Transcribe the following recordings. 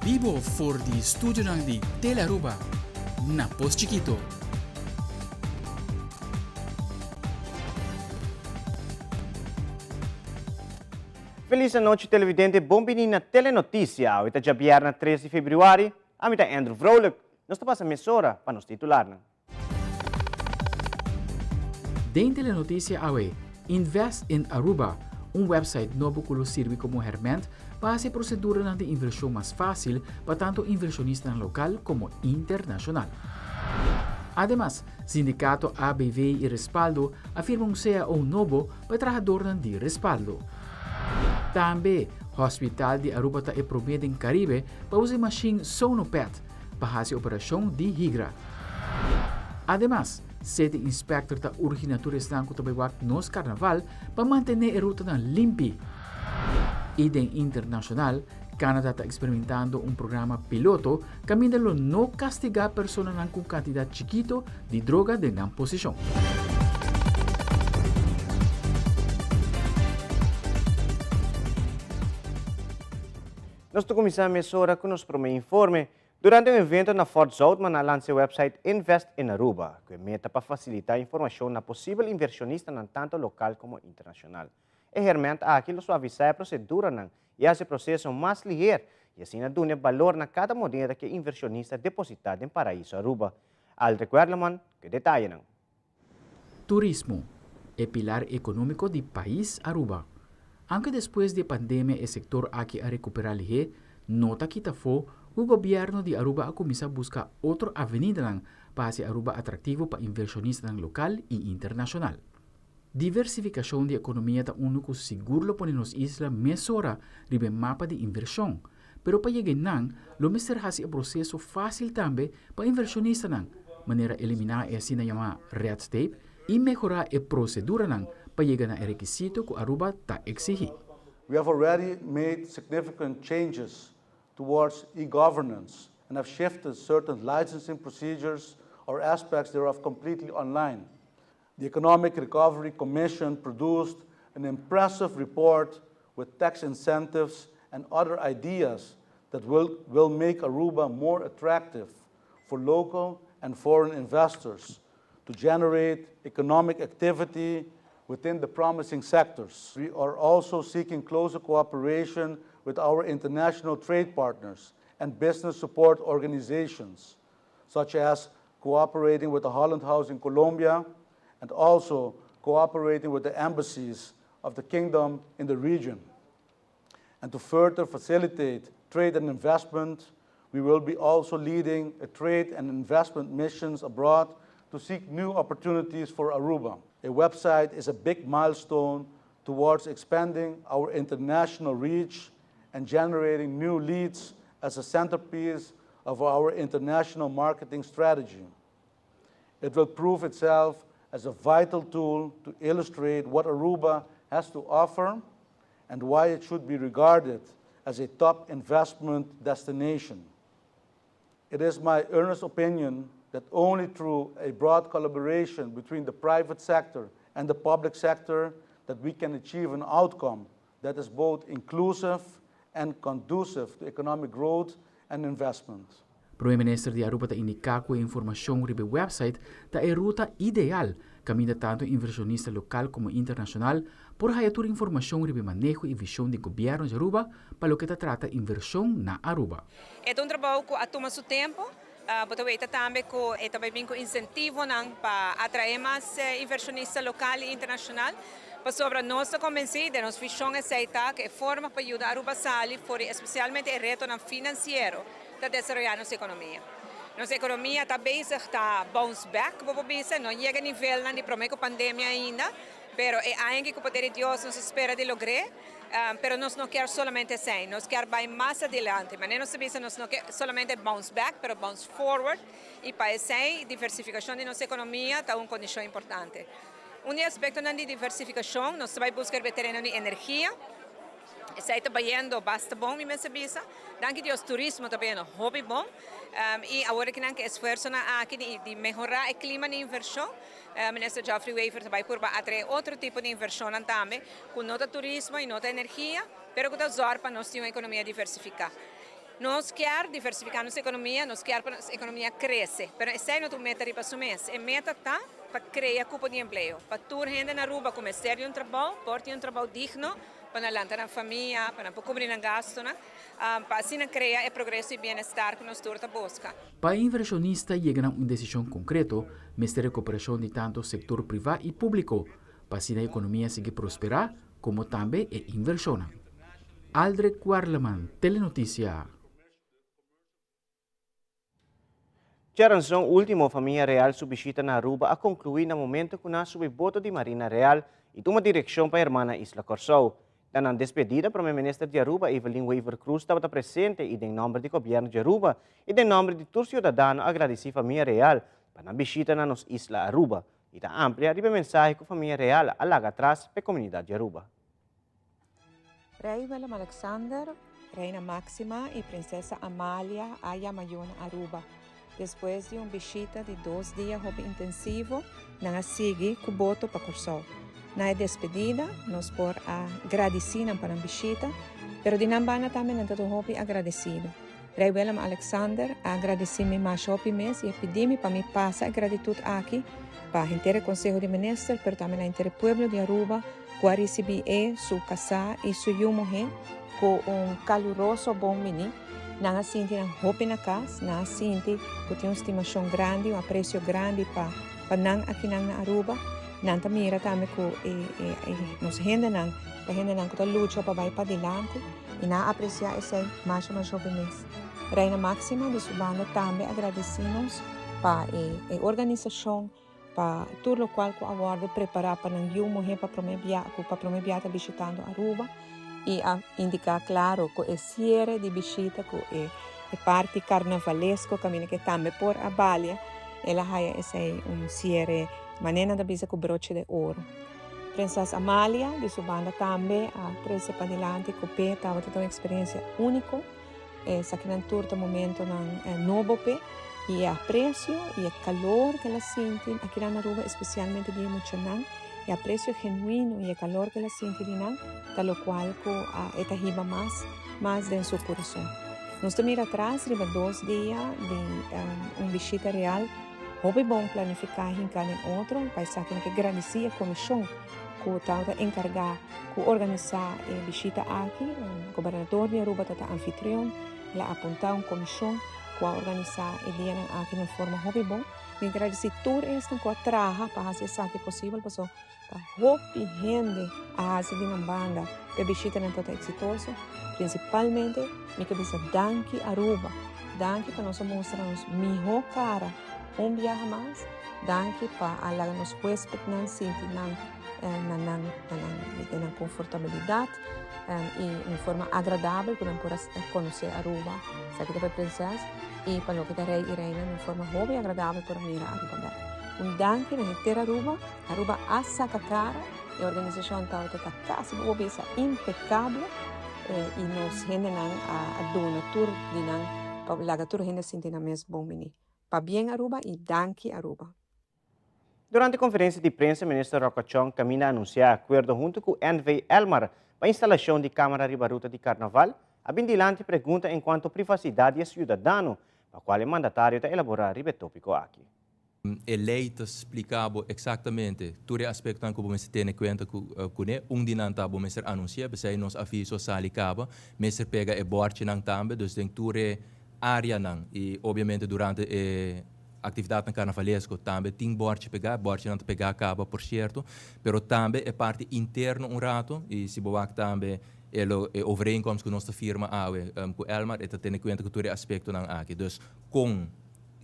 Bibo for di studionan di Telearuba na Pos Chikito. Feliz anochi televidente, bon bini na Telenoticia. Awe ta djabièrnè tres di febrüari. Ami ta Andrew Vrolijk. Nos ta pasa mesora pa nos titularnan. Den Telenoticia awe, Invest in Aruba, un website nobo cu lo sirbi como herment pa haci e proceduranan di inversion mas facil pa tanto inversionistanan local como internacional. Ademas, sindicato ABV y Respaldo a firma un cao nobo pa e trahadornan di Respaldo. Tambe, Hospital di Aruba ta e prome den Caribe pa usa e mashin Sonopet pa hasi operashon di higra. Ademas, City Inspector ta urgi na tur esnan ku ta bai wak nos karnaval pa mantené e rutanan limpi. I den internashonal, Canada ta eksperimentando un programa piloto kaminda lo no kastigá personanan ku kantidat chikito di droga den nan posishon. Nos ta kuminsá mesora ku nos promé informe. Durante un evento na Fort Zoutman a lansa e website Invest in Aruba, ku e meta pa fasilitá informashon na posibel invershonistanan tantu lokal komo internashonal. E herment aki lo suavisá e proseduranan i hasi e proseso mas liher i asina duna e balor na kada moneda ku e invershonista depositá den Paraiso Aruba. Aldrich Werleman ku e detayenan. Turismo, e pilar ekonómiko di pais Aruba. Aunke despues di e pandemia e sektor aki a rekuperá lihé, no ta kita afó ku gobièrnu di Aruba a kuminsá buska otro avenidanan pa hasi Aruba atraktivo pa invershonistanan lokal i internashonal. Diversifikashon di ekonomia ta unu ku sigur lo pone nos isla mesora riba e mapa di invershon, Pero pa yega einan, lo mester hasi e proseso fásil tambe pa invershonistanan, manera eliminá e asina yamá red tape i mehorá e proseduranan pa yega na e rekisito ku Aruba ta eksigí. We have already made significant changes towards e-governance and have shifted certain licensing procedures or aspects thereof completely online. The Economic Recovery Commission produced an impressive report with tax incentives and other ideas that will, will make Aruba more attractive for local and foreign investors to generate economic activity within the promising sectors. We are also seeking closer cooperation with our international trade partners and business support organizations, such as cooperating with the Holland House in Colombia and also cooperating with the embassies of the kingdom in the region. And to further facilitate trade and investment, we will be also leading a trade and investment missions abroad to seek new opportunities for Aruba. A website is a big milestone towards expanding our international reach and generating new leads as a centerpiece of our international marketing strategy. It will prove itself as a vital tool to illustrate what Aruba has to offer and why it should be regarded as a top investment destination. It is my earnest opinion that only through a broad collaboration between the private sector and the public sector that we can achieve an outcome that is both inclusive and conducive to economic growth and investment. Prome Minister di Aruba ta indica cu e informacion riba e website ta e ruta ideal caminda tanto inversionista local como internacional por haya tur informacion riba e maneho y vision di Gobierno di Aruba pa loke ta trata inversion na Aruba. E ta un trabou cu a tuma su tempo. Bo ta weta tambe cu e ta bay bin cu incentivonan pa atrae mas inversionista local y internacional, pasobra nos ta convenci den nos vision esey ta cu e forma pa yuda Aruba sali for di especialmente e retonan financiero ta desaroya nos economia. Nos economia ta bezig ta bounce back, bo por bisa, no yega nivelnan di prome cu pandemia ainda, pero e aña aki cu poder di Dios nos ta spera di logr'e. Pero nos no kier solamente esei, nos kier bai mas adelante. Manera nos ta bisa nos no kier solamente bounce back, pero bounce forward y pa esei diversificacion di nos economia ta un condicion importante. Un di e aspectonan di diversificacion, nos ta bai busca riba e tereno di energia. Esei ta bayendo basta bon, mi mester bisa. Danki Dios turismo ta bayendo hopi bon y awor aki nan ke esfuerzonan aki di mehora e clima di inversion. Minister Geoffrey Wever ta bai purba atrae otro tipo di inversionnan tambe cu no ta turismo y no ta energia, pero cu ta zorg pa nos tin un economia diversifica. Nos kier diversifica nos economia, nos kier pa nos economia crece, pero esey no ta un meta riba su mes. E meta ta pa crea cupo di empleo, pa tur hende na Aruba cu mester di un trabou, por tin un trabou digno, pa nan lanta nan famia, pa nan por cubri nan gastonan, pa asina crea e progreso y bienestar cu nos tur ta busca. Pa e inversionista yega na un decision concreto, mester e cooperacion di tanto sector priva y publico, pa asina e economia sigui prospera, como tambe e inversionnan. Aldrich Werleman, Telenoticia. Djaranson ultimo Famia Real su bishita na Aruba a conclui na momento cu nan a subi boto di Marina Real y tuma direccion pa hermana isla Corsou. Na nan despedida Prome Minister di Aruba Evelyn Wever-Croes tabata presente y den nomber di Gobierno di Aruba y den nomber di tur ciudadano a gradici Famia Real pa nan bishita na nos isla Aruba y ta amplia riba e mensahe cu Famia Real a laga atras p'e comunidad di Aruba. Rey Willem Alexander, Reina Maxima y Princesa Amalia a yama yu na Aruba. Despues di un bishita di dos dia hopi intensivo, nan a sigui cu boto pa Corsou. Na e despedida nos por a gradici nan pa nan bishita, pero di nan banda tambe nan ta tur hopi agradecido. Rey Willem Alexander a agradeci mi masha hopi mes y a pidi mi pa mi pasa e gratitud aki pa henter e Conseho di Minister, pero tambe na henter e pueblo di Aruba cu a ricibi e, su casá y su yu muhe cu un caluroso bon bini. Nan a sinti nan hopi na cas, nan a sinti cu tin un stimacion grandi, un aprecio grandi pa pa nan akinan na Aruba. Nan ta mira tambe cu e e nos hendenan ta hendenan cu ta lucha pa bay padilanti y nan a aprecia esey masha masha hopi mes. Reina Maxima di su banda tambe a gradici nos pa e e organisacion, pa tur locual cu a wordo prepara pa nan yiu muhe pa prome bia cu pa prome bia ta bishitando Aruba y a indica claro cu e ciere di bishita cu e e parti carnavalesco caminda cu e tambe por a balia el a haya esey un ciere manera nan ta bisa cu broche de oro. Prinses Amalia di su banda tambe a trece padilanti cu p'e tabata ta un experiencia unico. Esakinan tur ta momentonan nobo p'e y e aprecio y e calor cu el a sinti akinan na Aruba, especialmente di e muchanan, e aprecio genuino y e calor cu el a sinti di nan ta locual cu e ta hiba mas mas den su curason. Nos ta mira atras riba dos dia di un bishita real hopi bon planifica hinca den otro pa esakinan ke gradici e comision cu tabata encarga cu organisa e bishita aki. Gobernador di Aruba ta ta anfitrion, el a apunta un comision cu a organisa e dianan aki na un forma hopi bon. Mi gradisi tur esnan cu a traha pa haci esaki posibel paso ta hopi hende a haci di nan banda pa e bishitanan ta ta exitoso. Principalmente mi ke bisa danki Aruba, danki pa nos a mustra nos miho cara un biaha mas, danki pa a laga nos huespednan sinti nan na nan na nan den nan confortabilidad y un forma agradabel cu nan por a conoce Aruba, esaki ta pa e prinses y pa loke ta rey y reina un forma hopi agradabel por a mira Aruba bek. Un danki na henter Aruba, Aruba a saca cara, e organisacion tabata ta casi bo por bisa impecable y nos hendenan a duna tur di nan pa laga tur hende sinti nan mes bon bini. Pabien Aruba y danki Aruba. Durante konferensia di prensa Minister Rocco Chong kaminda a anunsiá akuerdo huntu ku NV Elmar pa instalashon di kamera riba ruta di karnaval, a bin dilanti pregunta enkuanto privasidat di e siudadano, pa kual e mandatario ta elaborá riba e tópiko aki. E lei ta splika bo eksaktamente tur e aspektonan ku bo mester tene kuenta kuné. Un di nan ta bo mester anunsiá, p'esei nos aviso a sali kaba. Mester pega e bòrchinan tambe, dus den tur e áreanan i obiamente durante e Aktividatnan karnavalesko tambe tin bòrchi pegá, bòrchinan ta pegá kaba por sierto, pero tambe e parti interno un rato i si bo wak tambe e lo e overeenkomst ku nos ta firma awe ku Elmar e ta tene kuenta ku tur e aspektonan aki. Dus kon,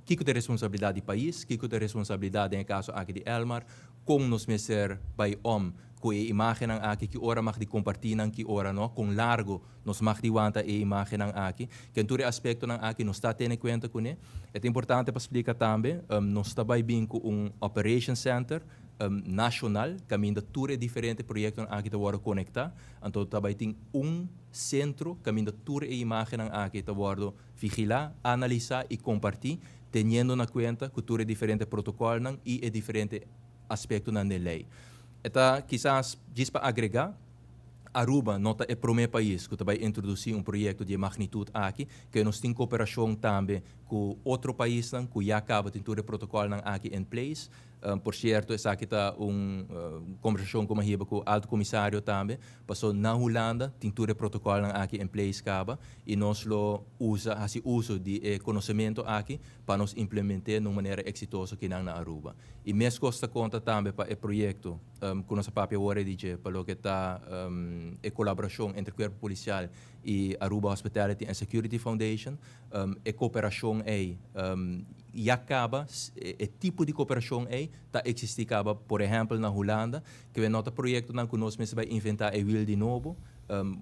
kiko ta e responsabilidat di pais, kiko ta e responsabilidat den e kaso aki di Elmar, kon nos mester bai om ku e imágennan aki, ki ora mag di kompartí nan, ki ora no, kon largu Nos mag di wanta e imágennan aki. Ken tur e aspektonan aki nos ta tene kuenta kuné. E ta importante pa splika tambe, nos ta bai bin ku un Operation Center nashonal kaminda tur e diferente proyektonan aki ta wòrdu konektá. Anto ta bai tin un sentro kaminda tur e imágennan aki ta wòrdu vigilá, analisá i kompartí, teniendo na kuenta ku tur e diferente protokòlnan i e diferente aspektonan den lei. E ta kisas djis pa agregá. Aruba no ta e prome pais cu ta bay introduci un proyecto di e magnitud aki, ke nos tin cooperacion tambe cu otro paisnan cu ya caba tin tur e protocolnan aki in place. Por cierto esaki ta un conversacion cu mi a hiba cu Alto Comisario tambe, paso na Hulanda tin tur e protocolnan aki in place caba y nos lo usa, haci uso di e conocemento aki pa nos implemente na un manera exitoso kinan na Aruba. Y mescos ta conta tambe pa e proyecto cu nos a papia awor e di dje pa loke ta e colaboracion entre Cuerpo Policial y Aruba Hospitality and Security Foundation. E cooperacion ey ya caba, e tipo di cooperacion ey ta existi caba por ehempel na Hulanda, ke no ta proyectonan cu nos mester bay inventa e wiel di nobo.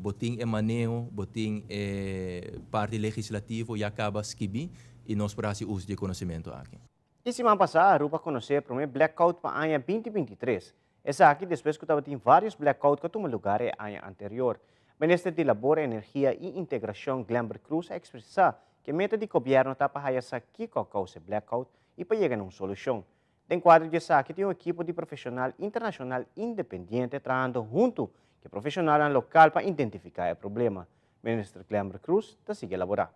Bo tin e maneho, bo tin e parti legislativo ya caba skibi y nos por haci uso di e conocimento aki. E siman pasá Aruba a konosé e promé blackout pa aña 2023. Esaki despues ku tabatin vários blackout ku a tuma lugar e aña anterior. Minister di Labor, Energia i Integrashon Glenbert Croes a ekspresá ku e meta di gobièrnu ta pa haya sa kiko a kousa e blackout i pa yega na un solushon. Den kuadro di esaki tin un ekipo di profeshonal internashonal independiente trahando huntu ku e profeshonalnan lokal pa identifiká e problema. Minister Glenbert Croes ta sigui elaborá.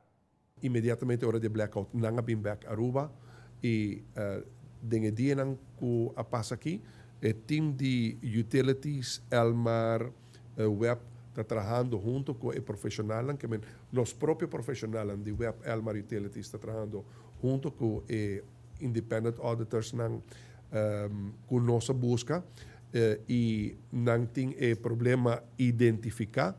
Inmediatamente ora di e blackout nan a bin bek Aruba y den e dianan cu a pasa aki e team di Utilities, Elmar, web ta trahando hunto cu e profesionalnan, ke men nos propio profesionalnan di web, Elmar, Utilities ta trahando hunto cu e independent auditorsnan cu nos a busca y nan tin e problema identifica.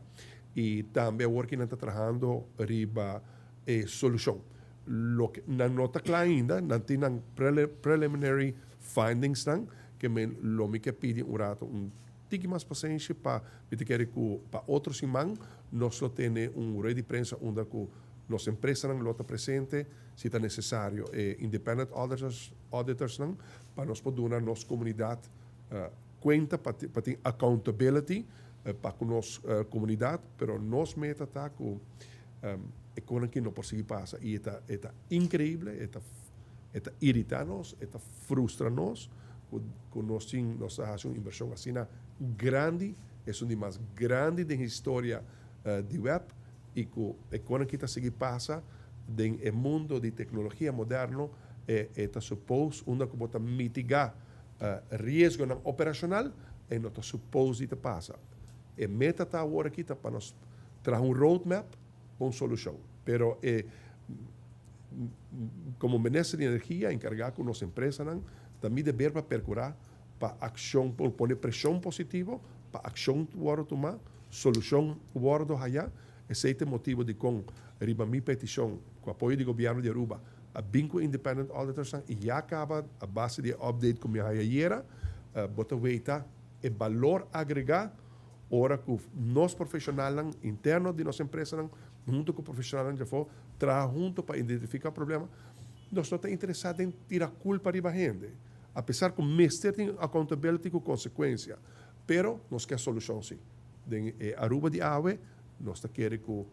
I tambe awor ki nan ta trahando riba e solushon. Loke nan no ta kla ainda, nan tin nan preliminary findingsnan, ke men lo mi ke pidi un rato un tiki mas pasenshi pa mi ta kere ku pa otro siman nos lo tene un rueda di prensa unda ku nos empresanan lo ta presente, si ta nesesario e independent auditors auditorsnan pa nos por duna nos komunidat kuenta pa tin accountability pa ku nos komunidat, pero nos meta ta ku e konan aki no por sigui pasa i e ta e ta inkreible, e ta e ta iritá nos, e ta frustra nos ku ku nos tin nos ta hasi un invershon asina grandi, esun di mas grandi den historia di web i ku e konan aki ta sigui pasa den e mundo di teknologia moderno e e ta suppose unda ku bo ta mitigá Riesgonan operashonal e no ta supos di ta pasa. E meta ta awor aki ta pa nos traha un roadmap pa un solushon. Pero e komo Minister di Energia enkargá ku nos empresanan ta mi deber pa perkurá pa akshon por pone preshon positivo pa akshon wòrdu tumá, solushon wòrdu hayá. Esei ta e motibu dikon riba mi petishon ku apoyo di gobièrnu di Aruba a bin ku independent auditorsnan i ya kaba a base di e update ku mi a haya ayera, bo ta weita e balor agregá ora ku nos profeshonalnan interno di nos empresanan huntu ku profeshonalnan djafó traha huntu pa identifiká problema. Nos no ta interesá den tira kulpa riba hende, apesar ku mester tin accountability ku konsekuensia, pero nos ke solushon si. Den e Aruba di awe nos ta kere ku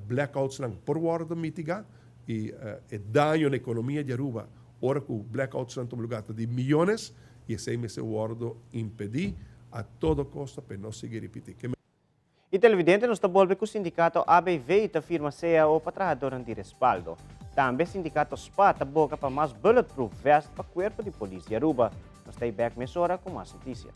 blackoutsnan por wòrdu mitigá i e daño na ekonomia di Aruba ora ku blackoutsnan tuma lugá ta di miyones i esei mester wòrdu impedí a todo kosto pa e no sigui ripití. Ke I televidente nos ta bolbe ku sindikato ABV ta firma cao pa trahadornan di respaldo. Tambe sindikato spa ta boka pa mas bulletproof vest pa kuerpo di polis di Aruba. Nos ta ei bek mesora ku mas notisia.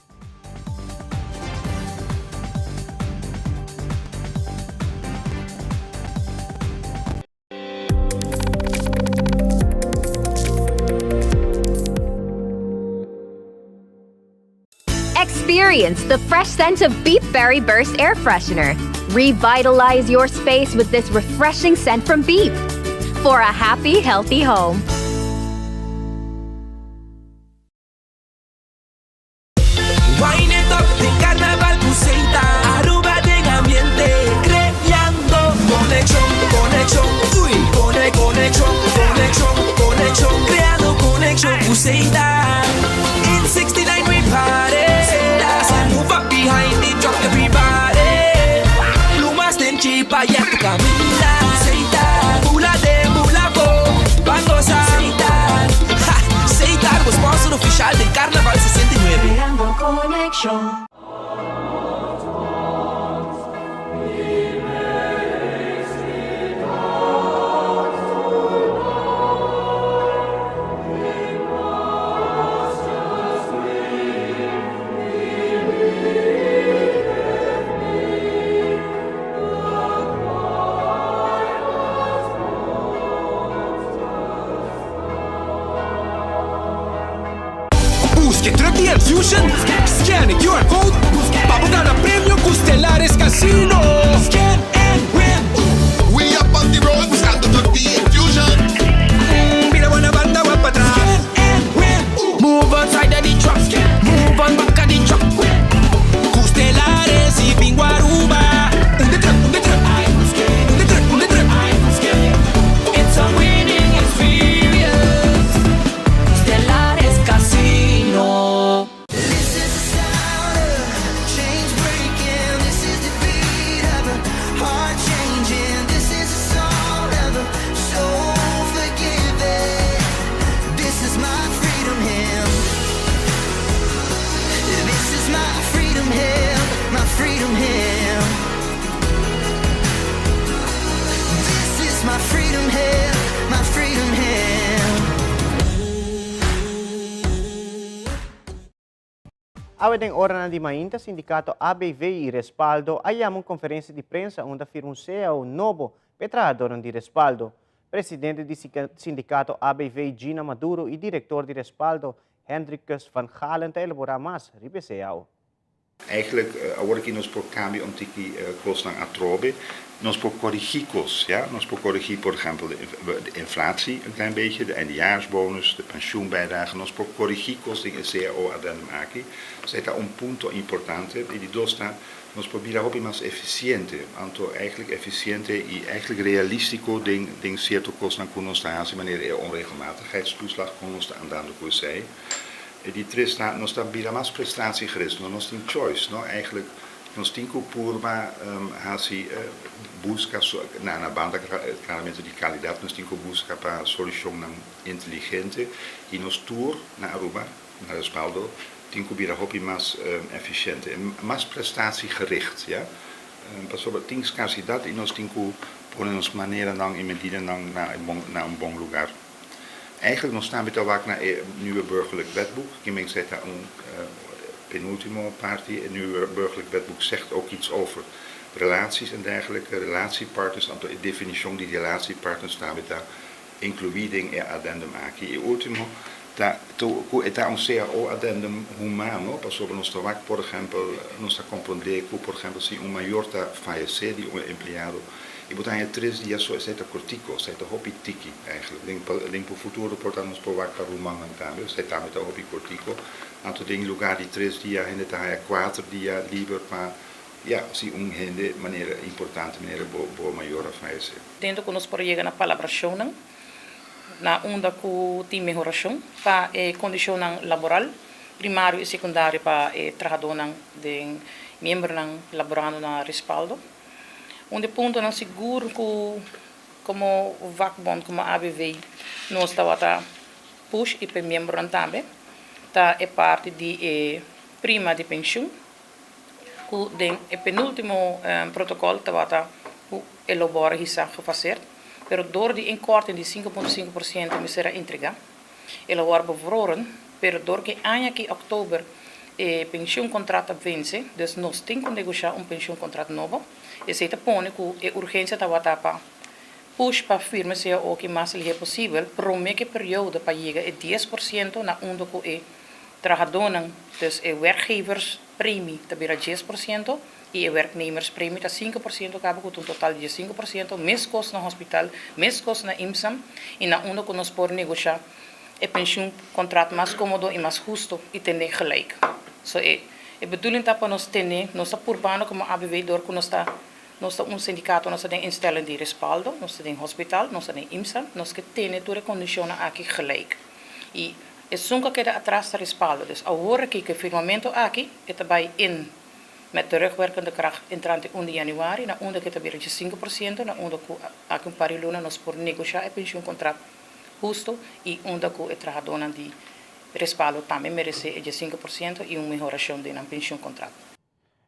Experience the fresh scent of Beepberry Burst Air Freshener. Revitalize your space with this refreshing scent from Beep for a happy, healthy home. Wine it up den carnaval cu Seita Aruba den ambiente Creando conexion, conexion Uy, cone, conexion, conexion, conexion Creando conexion cu Seita In 69 we party Seita Move up behind the truck everybody Plumas den chipa ya tu caminda Seita Bula den bula bo Ban goza Seita Ha, Seita bo sponsor oficial den Carnaval 69. Creando conexion. Awe den oranan di mainta sindicato ABV y Respaldo a yama un conferencia di prensa unda a firma un cao nobo pa e trahadornan di Respaldo. Presidente di sindicato ABV Gina Maduro y director di Respaldo Hendrikus van Galen ta elabora mas riba e cao. Eigenlijk awor aki nos por cambia un tiki cosnan atrobe. Nos por corigi cos, ja. Nos por corigi por ehempel de inflatie een klein beetje, de eindejaarsbonus, de pensioenbijdrage. Nos por corigi cos den e cao addendum aki. Esey ta un punto importante. Y di dos ta, nos por bira hopi mas eficiente. Anto eigenlijk eficiente y eigenlijk realistico den cierto cosnan cu nos ta haci manera e onregelmatigheidstoeslag, con nos ta andando cu esey. E di tres ta, nos ta bira mas prestatiegericht, no nos tin choice, no, eigenlijk nos tin cu purba haci busca na banda claramente di calidad, nos tin cu busca pa solucionnan inteligente y nos tur na Aruba, na Respaldo, tin cu bira hopi mas eficiente, mas prestatiegericht, ya, pasobra tin scarcidad y nos tin cu pone nos maneranan y medidanan na un bon lugar. Eigenlijk nos tambe ta wak na e Nieuwe Burgerlijk Wetboek. Ki zei ta un penultimo parti. Het Nieuwe Burgerlijk Wetboek zegt ook iets over relaties en dergelijke. Relatiepartners, anto e definicion di relatiepartners tambe ta inclui den e addendum aki. E ultimo ta ta un CAO addendum humano, pasobra nos ta wak, por ehempel, nos ta comprende cu, por ehempel, si un mayor ta fayece di un empleado, y bo ta haya 3 dia so, esey ta cortico, esey ta hopi tiki eigenlijk. Den futuro por ta nos por wak pa rumannan tambe, esey tambe ta hopi cortico. Anto den lugar di 3 dia, hende ta haya 4 dia liber pa, ja, si un hende manera importante, manera bo mayor a fayece. Dentro cu nos por yega na palabracion na unda cu tin mehoracion pa condicion laboral primario y secundario pa trahador di miembro laborando na Respaldo. Un di puntonan sigur cu como vakbond, como ABV, nos tabata push y pa miembro tambe, ta e parti di prima di pensioen, cu den e penultimo protocol tabata elabora hisa gefaseerd, pero door di inkorting di 5,5% mester a entrega. El a wordo bevroren, pero door cu aña aki october e pensioencontract a vence, dus nos tin cu negocia un pensioencontract nobo. Esey ta pone cu e urgencia tabata pa push pa firma CAO cu mas lihe posibel, prome cu e periodo pa yega e 10% na unda cu e trahadornan, dus e werkgeverspremie ta bira 10% y e werknemerspremie ta 5%, caba cu un total di 5%, mescos na hospital, mescos na IMSAM, y na unda cu nos por negocia e pensioencontract mas comodo y mas husto y tene gelijk. So e bedoeling ta pa nos tene, nos ta purbando como ABV door cu nos ta un sindicato, nos ta instelling di Respaldo, nos ta den hospital, nos ta den IMSA, nos kier tene tur e condicion aki gelijk. Y esun cu keda atras ta Respaldo. Dus awor aki cu e firmamento aki, e ta bay in met terugwerkende kracht entrante 1 januari, na unda cu ta bira 5%, na unda cu aki un par di luna nos por negocia e pensioencontract husto y unda cu e trahadornan di Respaldo tambe merece e 5% y un mehoracion di pensioencontract.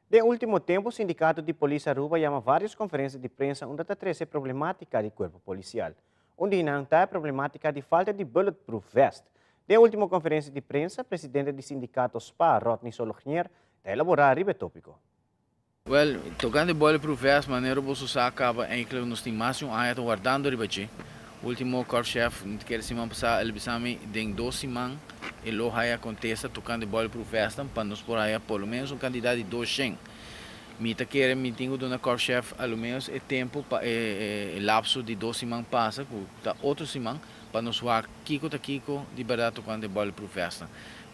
Den ultimo tempo, Sindicato di Polis Aruba a yama varios conferencia di prensa unda ta trece problematica di cuerpo policial. Unda ta problematica di falta di bulletproof vest. Den ultimo conferencia di prensa, presidente di sindicato SPA, Rodney Solognier, ta elabora riba e topico. Well, tocante bulletproof vest, manera bo sa caba, eigenlijk nos tin mas un aña wardando riba dje. Ultimo korpschef, cu siman pasa, el a bisa mi den 2 siman, e lo haya contesta tocante bulletproof vest, pa nos por haya por lo menos un cantidad di 200. Mi ta kere mi tin cu duna korpschef al menos e tempo pa e lapso di 2 siman pasa, ta otro siman, pa nos wak kiko ta kiko di berdad tocante bulletproof vest.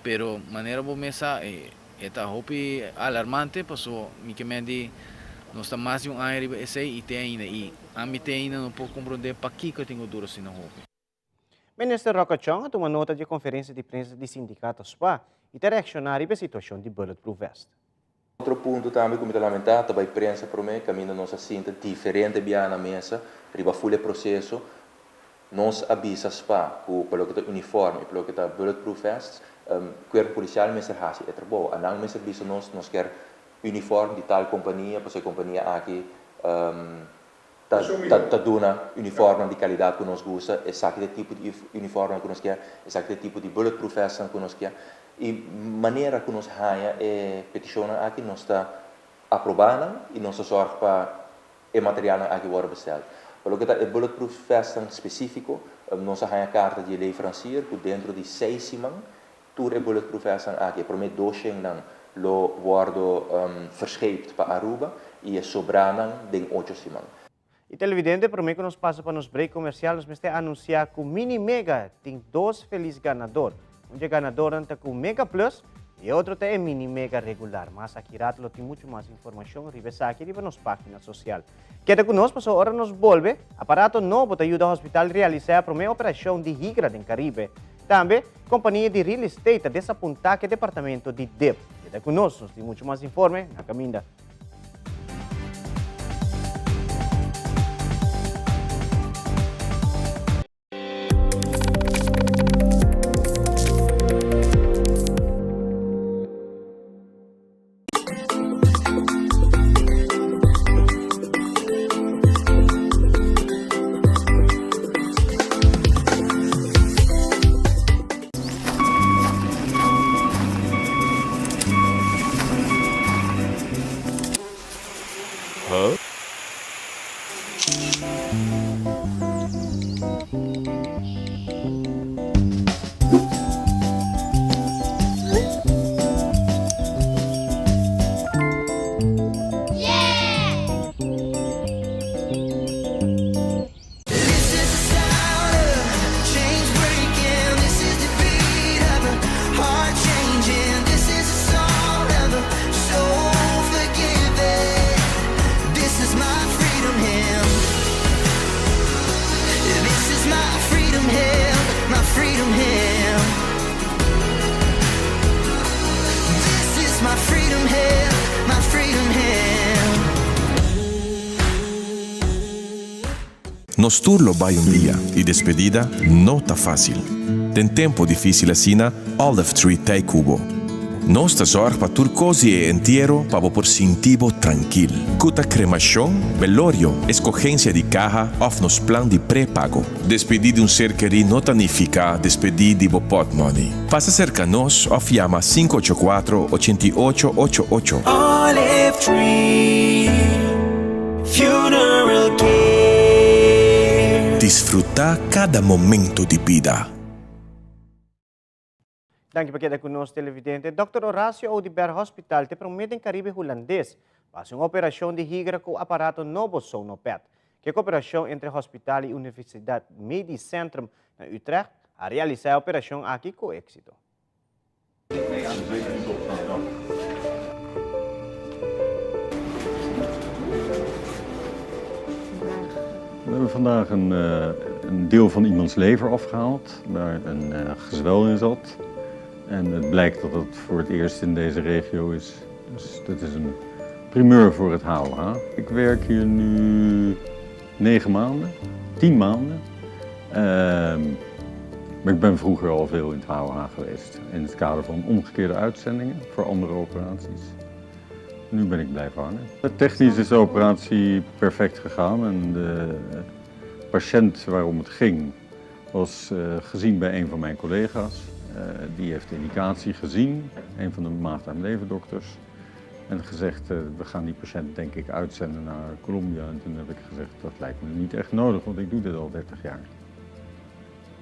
Pero manera bo mes sa, e ta hopi alarmante, paso mi kiermen di nos ta mas di un aña riba esey y te ainda y ami te ainda no por comprende pakico tin cu dura asina hopi. Minister Rocco Chong a tuma nota di conferencia di prensa di sindicato SPA y ta reacciona riba e situacion di bulletproof vest. Otro punto tambe cu mi ta lamenta, tambe prensa prome, caminda nos a sinta diferente biaha na mesa, riba full proceso, nos a bisa SPA, cu pa loke ta uniform y pa loke ta bulletproof vests, cuerpo policial mester hasi e trabou. Nan mester bisa nos, nos kier uniform di tal compania, pasobra e compania aki ta duna uniform di calidad cu nos gusta, esaki ta e tipo di uniform cu nos kier, esaki ta e tipo di bulletproof vest cu nos kier. I manera ku nos haña e petishonnan aki nos ta aprobá nan i nos ta sòrg pa e materialnan aki wòrdu bestèl. Pa loke ta e bulletproof vestnan spesífiko, nos a haña karta di e leveransier ku dentro di seis siman tur e bulletproof vestnan aki, e promé doshennan lo wòrdu verscheept pa Aruba i e sobránan den ocho siman. Y televidente, prome cu nos pasa pa nos break comercial, nos mester anuncia cu Mini Mega tin dos feliz ganador. Un dje ganadornan ta cu Mega Plus y e otro ta e Mini Mega regular. Mas aki rato lo tin mucho mas informacion riba esaki riba nos pagina social. Keda cu nos pasobra ora nos bolbe, aparato nobo ta yuda hospital realisa e prome operacion di higra den Caribe. Tambe, compania di real estate ta desapunta cu e departamento di dip. Keda cu nos, nos tin mucho mas informe na caminda. Nos tur lo bai un dia y despedida no ta facil. Den tempo dificil asina, Olive Tree t'ei cu bo. Nos ta zorg pa tur cos di e entiero pa bo por sinti bo trankil. Cu ta cremacion, belorio, escogencia di caha of nos plan di prepago. Despedi di un ser keri no ta nifica despedi di bo potmoney. Pasa cerca nos of yama 584 88 88. Olive Tree Funeral Care. Disfruta cada momento di bida. Danki pa keda ku nos televidente. Dòkter Horacio Oduber Hospital te promé den Karibe Hulandes pa hasi un operashon di higra ku aparato nobo Sonopet. Ke koperashon entre hospital i Universidat Medisch Centrum na Utrecht a realisá e operashon aki ku éksito. We hebben vandaag een, eh, een deel van iemands lever afgehaald, waar een eh, gezwel in zat. En het blijkt dat dat voor het eerst in deze regio is. Dus dat is een primeur voor het HOH. Ik werk hier nu negen maanden, tien maanden. Ehm, maar ik ben vroeger al veel in het HOH geweest. In het kader van omgekeerde uitzendingen voor andere operaties. Nu ben ik blijven hangen. Technisch is de operatie perfect gegaan en de patiënt waarom het ging was eh, gezien bij een van mijn collega's. Eh, die heeft de indicatie gezien, een van de maag-darm-leverdokters. En gezegd, eh, we gaan die patiënt denk ik uitzenden naar Colombia. En toen heb ik gezegd, dat lijkt me niet echt nodig, want ik doe dit al 30 jaar.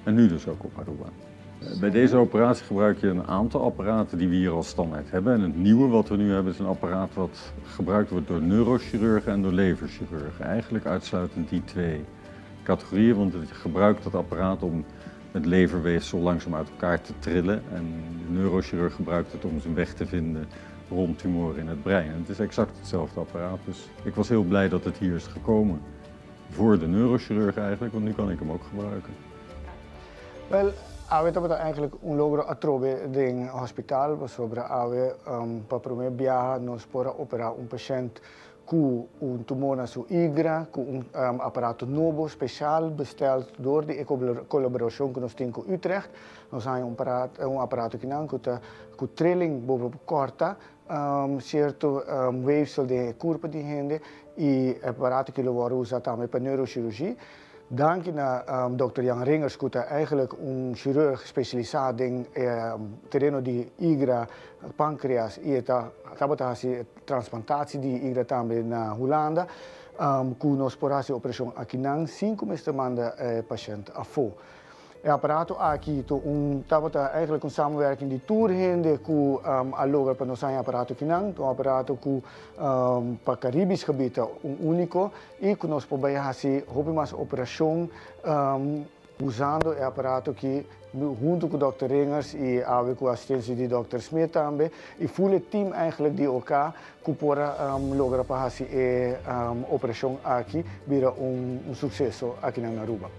En nu dus ook op Aruba. Bij deze operatie gebruik je een aantal apparaten die we hier al standaard hebben. En het nieuwe wat we nu hebben is een apparaat wat gebruikt wordt door neurochirurgen en door leverchirurgen. Eigenlijk uitsluitend die twee categorieën, want het gebruikt dat apparaat om het leverweefsel langzaam uit elkaar te trillen. En de neurochirurg gebruikt het om zijn weg te vinden rond tumoren in het brein. En het is exact hetzelfde apparaat, dus ik was heel blij dat het hier is gekomen. Voor de neurochirurg eigenlijk, want nu kan ik hem ook gebruiken. Wel, awe tabata eigenlijk un logro atrobe den hospital, pasobra awe um, pa prome biaha nos por a opera un pashent ku un tumor na su igra, ku un um, aparato nobo speciaal besteld door di e kolaborashon ku nos tin ku Utrecht. Nos haña un aparato, un aparato kinan ku ta ku trilling bo por korta um, sierto um, weefsel den e kurpa di hende i e aparato ki lo wòrdu usa tambe pa neurochirurgie. Danki na Dòkter Jan Ringers ku ta eigenlijk un chirurg spesialisá den e tereno di igra, pankreas i e ta tabata hasi transplantatie di igra tambe na Hulanda, ku nos por hasi e operashon akinan sin ku mester manda e pashènt afó. E aparato aki ta un tabata eigenlijk un samenwerking di tur hende ku a logra pa nos haña e aparato akinan. Ta un aparato ku pa Caribisch gebied ta un úniko i ku nos por bai hasi hopi mas operashon usando e aparato aki huntu ku dòkter Ringers i awe ku asistensia di dòkter Smit tambe i ful e team eigenlijk di OK ku por a logra pa hasi e operashon aki bira un sukseso akinan na Aruba.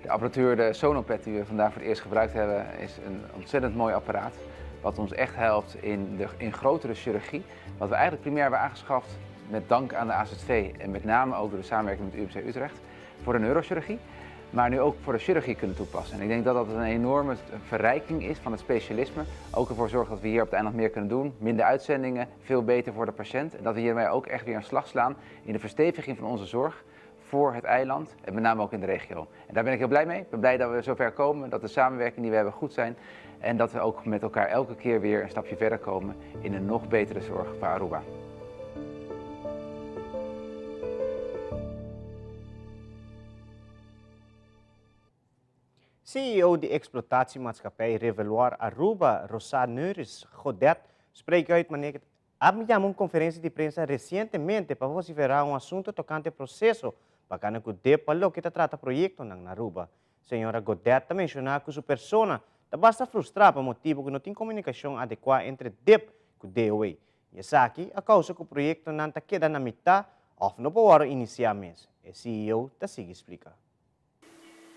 De apparatuur, de Sonopet die we vandaag voor het eerst gebruikt hebben, is een ontzettend mooi apparaat. Wat ons echt helpt in, de, in grotere chirurgie. Wat we eigenlijk primair hebben aangeschaft met dank aan de AZV en met name ook door de samenwerking met UMC Utrecht voor de neurochirurgie. Maar nu ook voor de chirurgie kunnen toepassen. En ik denk dat dat een enorme verrijking is van het specialisme. Ook ervoor zorgt dat we hier op het eiland meer kunnen doen. Minder uitzendingen, veel beter voor de patiënt. En dat we hiermee ook echt weer een slag slaan in de versteviging van onze zorg voor het eiland en met name ook in de regio. En daar ben ik heel blij mee. Ik ben blij dat we zover komen, dat de samenwerking die we hebben goed zijn en dat we ook met elkaar elke keer weer een stapje verder komen in een nog betere zorg voor Aruba. CEO di Explotatiemaatschappij Reveloir Aruba, Rosa Neuris Godet, spreek uit wanneer a yama un conferencia di prensa recientemente pa vocifera un asunto tocante proceso pa gana cu dip pa loke ta trata proyectonan na Aruba. Señora Godet ta menciona cu su persona ta basta frustra pa motibo cu no tin comunicacion adecua entre dip cu DOA y esaki a causa cu proyectonan ta keda na mitad of no por worde inicia mes, e CEO ta sigui splica.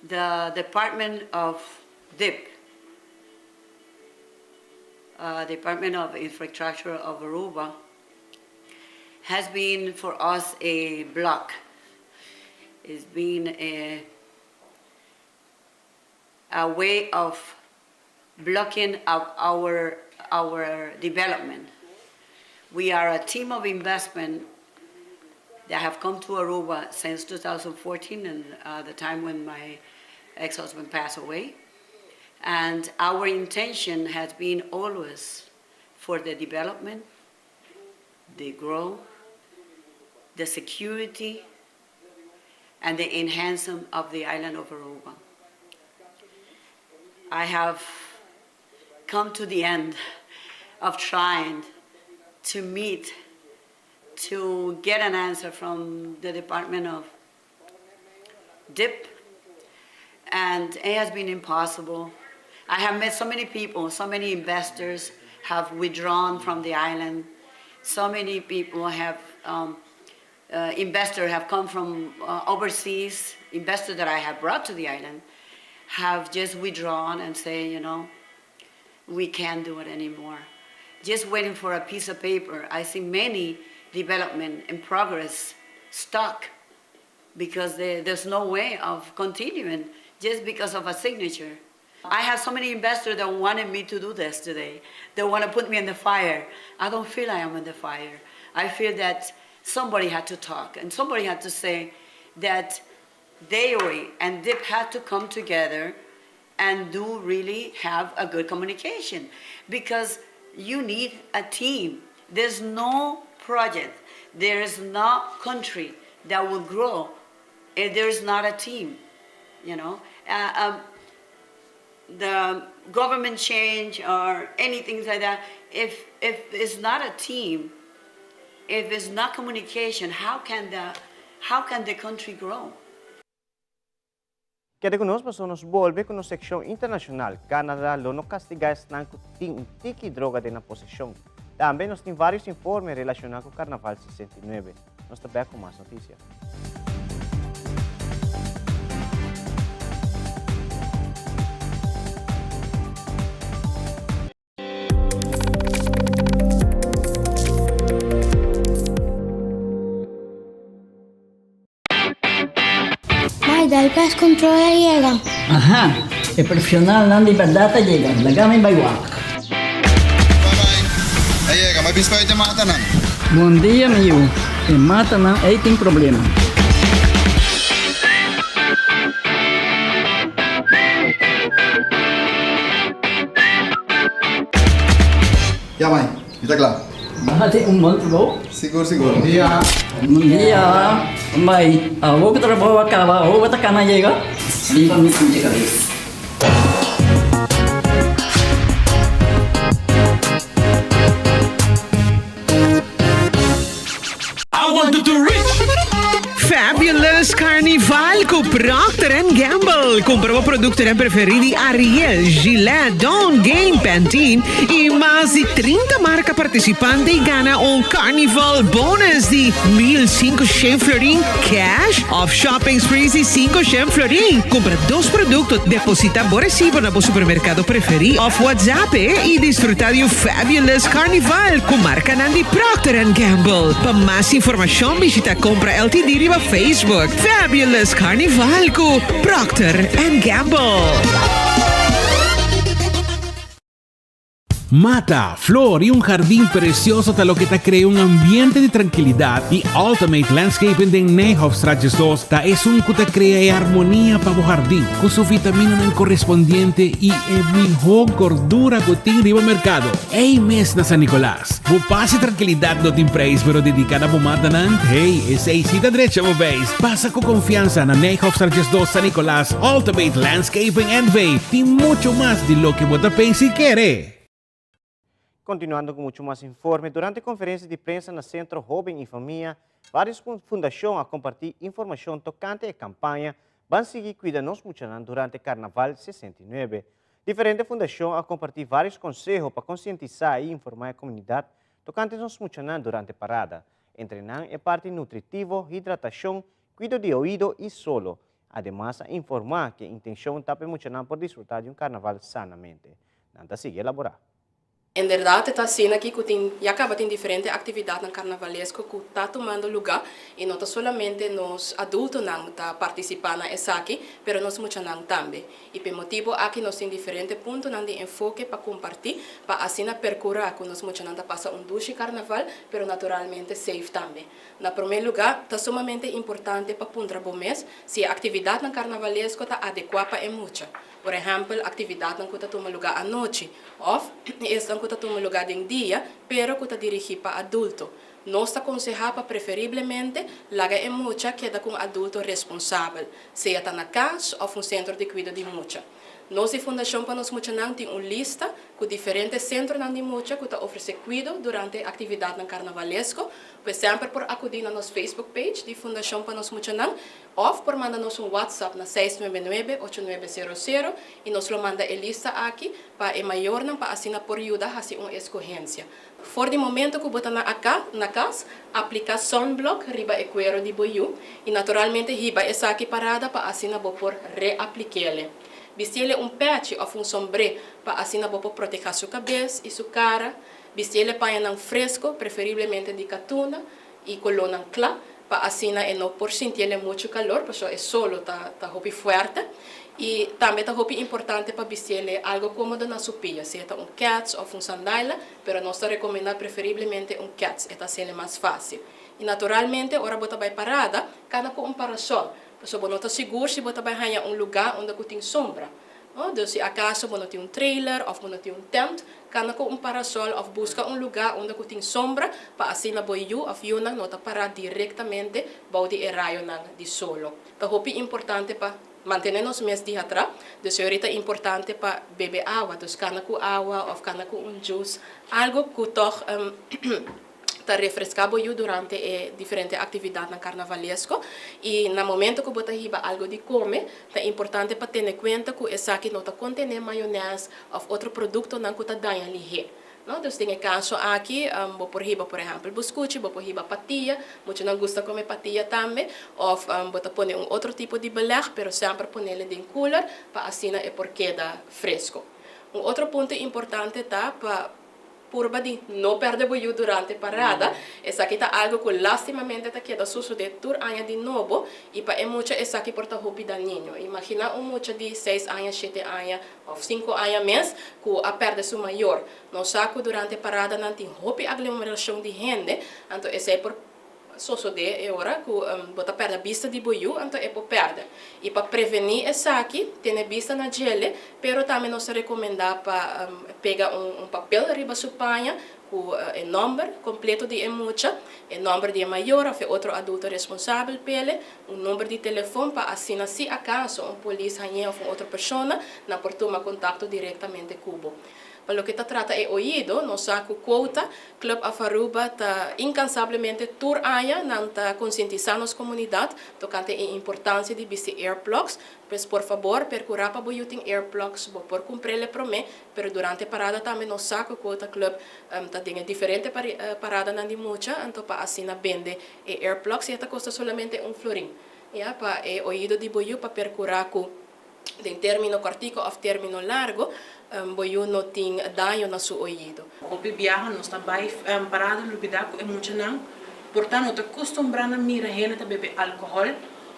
The Department of DIP, uh, Department of Infrastructure of Aruba, has been for us a block. It's been a, a way of blocking of our, our development. We are a team of investment that have come to Aruba since 2014 and uh, the time when my ex-husband passed away. And our intention has been always for the development, the growth, the security, and the enhancement of the island of Aruba. I have come to the end of trying to meet, to get an answer from the Department of DIP, and it has been impossible. I have met so many people, so many investors have withdrawn from the island. So many people have, um, uh, investors have come from uh, overseas, investors that I have brought to the island, have just withdrawn and say, you know, we can't do it anymore. Just waiting for a piece of paper. I see many development in progress stuck because there, there's no way of continuing just because of a signature. I have so many investors that wanted me to do this today. They want to put me in the fire. I don't feel I am in the fire. I feel that somebody had to talk and somebody had to say that Dairy and DIP had to come together and do really have a good communication because you need a team. There's no project, there is no country that will grow if there is not a team, you know. Uh, um, the government change or anything like that, if, if it's not a team, if it's not communication, how can the, how can the country grow? Keda ku nos paso nos bolbe ku nos sekshon internashonal. Canada lo no kastigá esnan ku tin un tiki droga den nan poseshon. Tambe nos tin vários informe relashoná ku Karnaval 69. Nos ta bèk ku mas notisia. Mai, dal pest control a yega. Aha, e profesionalnan di berdad a yega. Laga mi bai wak. A yega, ma bispa e matanan. Bon dia, mi yu. E matanan ei tin problema. Ya mai, mi ta kla. Nan a tin un bon trabou. Sigur, sigur. Bon dia. Bon dia. Mai, awor ku trabou a kaba, awor bo ta kana yega? Bin pa mi sinti kabes. Fabulous Carnival cu Procter and Gamble. Cumpra bo productonan preferi di Ariel, Gillette, Dawn, Gain, Pantene y mas di 30 marca participante y gana un Carnival bonus di 1500 florin cash of shopping sprees di 500 florin. Cumpra dos producto, deposita bo recibo na bo supermercado preferi of WhatsApp e y disfruta di un Fabulous Carnival cu marcanan di Procter and Gamble. Pa mas informacion bishita Compra Ltd riba Facebook. Fabulous Carnival cu Procter and Gamble. Mata, flor y un jardin precioso ta loke ta crea un ambiente di trankilidad y Ultimate Landscaping den Nijhofstraat 2 ta esun cu ta crea e armonia pa bo jardin cu su vitaminanan correspondiente y e miho gordura cu tin riba mercado. Ey mes na San Nicolas. Bo paz y trankilidad no tin prijs pero dedica na bo matanan, hey, esey si ta drecha bo beis. Pasa cu confiansa na Nijhofstraat 2 San Nicolas, Ultimate Landscaping NV tin mucho mas di loke bo ta pensa y kere. Continuando cu mucho mas informe, durante conferencia di prensa na Centro Hoben y Famia, varios fundacion a comparti informacion tocante e campaña Ban Sigui Cuida Nos Muchanan durante Carnaval 69. Diferente fundacion a comparti varios conseho pa concientisa y informa e comunidad tocante nos muchanan durante parada, entre nan e parti nutritivo, hidratacion, cuido di oido y solo. Ademas a informa cu e intencion ta pa e muchanan por disfruta di un carnaval sanamente. Nan ta sigui elabora. Inderdat e ta asina aki ku tin ya kaba tin diferente aktividatnan karnavalesko ku ta tumando lugá i no ta solamente nos adultonan ta partisipá na esaki pero nos muchanan tambe. I p'e motibu aki nos tin diferente puntonan di enfoke pa kompartí pa asina perkurá ku nos muchanan ta pasa un dushi karnaval pero naturalmente safe tambe. Na promé lugá ta sumamente importante pa puntra bo mes si e aktividatnan karnavalesko ta adekuá pa e mucha. Por ehèmpel, aktividatnan ku ta tuma lugá anochi òf esnan ku ta tuma lugá den dia pero ku ta dirigí pa adulto. Nos ta konsehá pa preferiblemente laga e mucha keda ku un adulto responsabel, sea ta na kas òf un sentro di kuido di mucha. Nos di Fundashon pa Nos Muchanan tin un lista ku diferente sentronan di mucha ku ta ofresé kuido durante aktividatnan karnavalesko, pues semper por akudí na nos Facebook page di Fundashon pa Nos Muchanan Of por manda nos un WhatsApp na seis nuebe nuebe, ocho nuebe sero sero y nos lo manda e lista aki pa e mayornan pa asina por yuda haci un escogencia. For di momento cu bo ta na aca na cas, aplica sunblock riba e cuero di bo yu y naturalmente hiba esaki parada pa asina bo por reaplikele. Bistiele un pechi of un sombré pa asina bo por proteha su cabes y su cara. Bistiele pañanan fresco, preferiblemente di catuna y colornan cla pa asina e no por sintiele mucho calor pasobra e solo ta ta hopi fuerte y tambe ta hopi importante pa bistiele algo comodo na su pia sea ta un kets of un sandaila pero nos ta recomenda preferiblemente un kets e ta haciele mas facil y naturalmente ora bo ta bay parada cana cu un parasol pasobra bo no ta sigur si bo ta bay haya un lugar unda cu tin sombra. No, dus si acaso bo no tin un trailer of bo no tin un tent, cana cu un parasol of busca un lugar unda cu tin sombra pa asina bo yu of yunan no ta para directamente bou di e rayonan di solo. Ta hopi importante pa mantene nos mes dihatra, dus e ora ta importante pa bebe awa, dus cana cu awa of cana cu un juice, algo cu toch ta refresca bo yu durante e diferente actividadnan carnavalesco y na momento cu bo ta hiba algo di come ta importante pa tene cuenta cu esaki no ta contene mayones of otro productonan cu ta daña lihe no. Dus den e caso aki bo por hiba por ehempel buscuchi, bo por hiba patia, muchanan gusta come patia tambe of bo ta pone un otro tipo di beleg pero semper ponele den cooler pa asina e por keda fresco. Un otro punto importante ta pa. Purba di no pèrdè bo yu durante parada. Esaki ta algu ku lastimamente ta keda sosodé tur aña di nobo i pa e mucha esaki por ta hopi dañino. Imaginá un mucha di seis aña, shete aña òf sinku aña mes ku a pèrdè su mayor. Nos sa ku durante paradanan tin hopi aglomerashon di hende, anto esei por. sosodé e ora ku bo ta pèrdè bista di bo yu, anto e por pèrdè. I pa prevení esaki, tene bista na djele, pero tambe nos ta rekomendá pa pega un papel riba su paña ku e nòmber kompleto di e mucha, e nòmber di e mayor òf e otro adulto responsabel p'ele, un number di telefon pa asina si akaso un polis hañ'é òf un otro persona, nan por tuma kontakto direktamente ku bo. Pa loke ta trata e oido, nos sa ku Quota Club of Aruba ta inkansablemente tur aña nan ta konsientisá nos komunidat tokante e importansia di bisti earplugs. Pues por fabor perkurá pa bo yu tin earplugs, bo por kumpr'el e promé, pero durante parada tambe nos sa ku Quota Club ta den e diferente paradanan di mucha, anto pa asina bende e earplugs i e ta kosta solamente un florin, ya, pa e oido di bo yu pa perkurá ku Den término kòrtiku òf término largu, bo yu no tin daño na su oido. Hopi biaha nos ta bai parada lubidá ku e muchanan por ta no ta kustumbrá na mira hende ta bebe alkohòl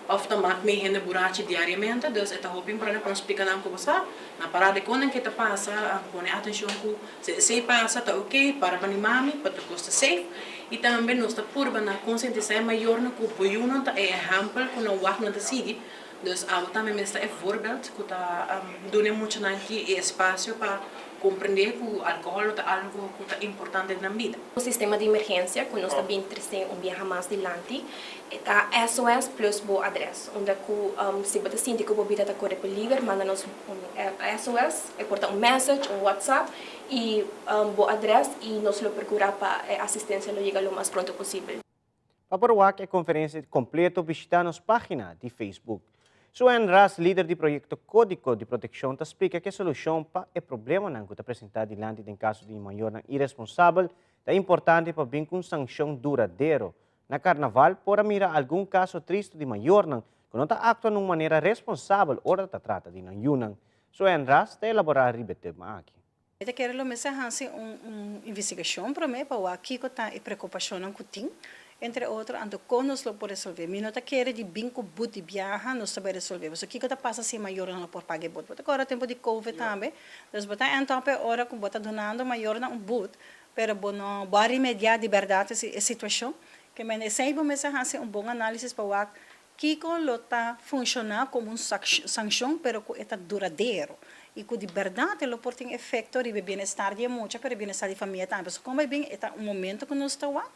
òf ta mak mei hende burachi diariamente, dus e ta hopi importante pa nos splika nan ku bo sa na parada e kon nan ke ta pasa, pone atenshon ku si esei pasa ta oke, para pa ni mami pa tur kos ta safe i tambe nos ta purba na konsientisá e mayornan ku bo yunan ta e ehèmpel ku nan wak nan ta sigui. Dus abo tambe mester e voorbeeld ku ta duna e muchanan aki e espasio pa komprendé ku alkohòl no ta algu ku ta importante den nan bida. Un sistema di emergensia ku nos ta bin trese un biaha mas dilanti e ta SOS plus bo adres unda ku si bo ta sinti ku bo bida ta kore peliger manda nos un SOS e por ta un message un whatsapp i bo adres i nos lo perkura pa e asistensia lo yega lo mas pronto posibel. Pa por wak e konferensia kompleto bishita nos página di Facebook. Suen Ras, lider di proyekto Kódigo di Protekshon ta splika ku e solushon pa e problemanan ku ta presentá dilanti den kaso di mayornan iresponsabel ta importante pa bin ku un sankshon duradero. Na karnaval por a mira algun kaso tristu di mayornan ku no ta aktua na un manera responsabel ora ta trata di nan yunan. Suen Ras ta elaborá riba e tema aki. Mi ta kere lo mester hasi un un investigashon promé pa wak kiko ta e preokupashonnan ku tin, entre otro, anto kon nos lo por resolvé. Mi no ta kere di bin ku but di biaha nos ta bai resolvé, pasobra kiko ta pasa si e mayornan no por paga e but? Bo ta kòrda tempu di covid tambe, dus bo ta end up e ora ku bo ta dunando mayornan un but, pero bo no bo a remediá di bèrdat e situashon. Ke men esei bo mester hasi un bon análisis pa wak Kiko lo ta funshoná komo un sankshon pero ku e ta duradero i ku di bèrdat e lo por tin efekto riba e bienestar di e mucha pero e bienestar di famia tambe. Pasobra kon bai bin e ta un momento ku nos ta wak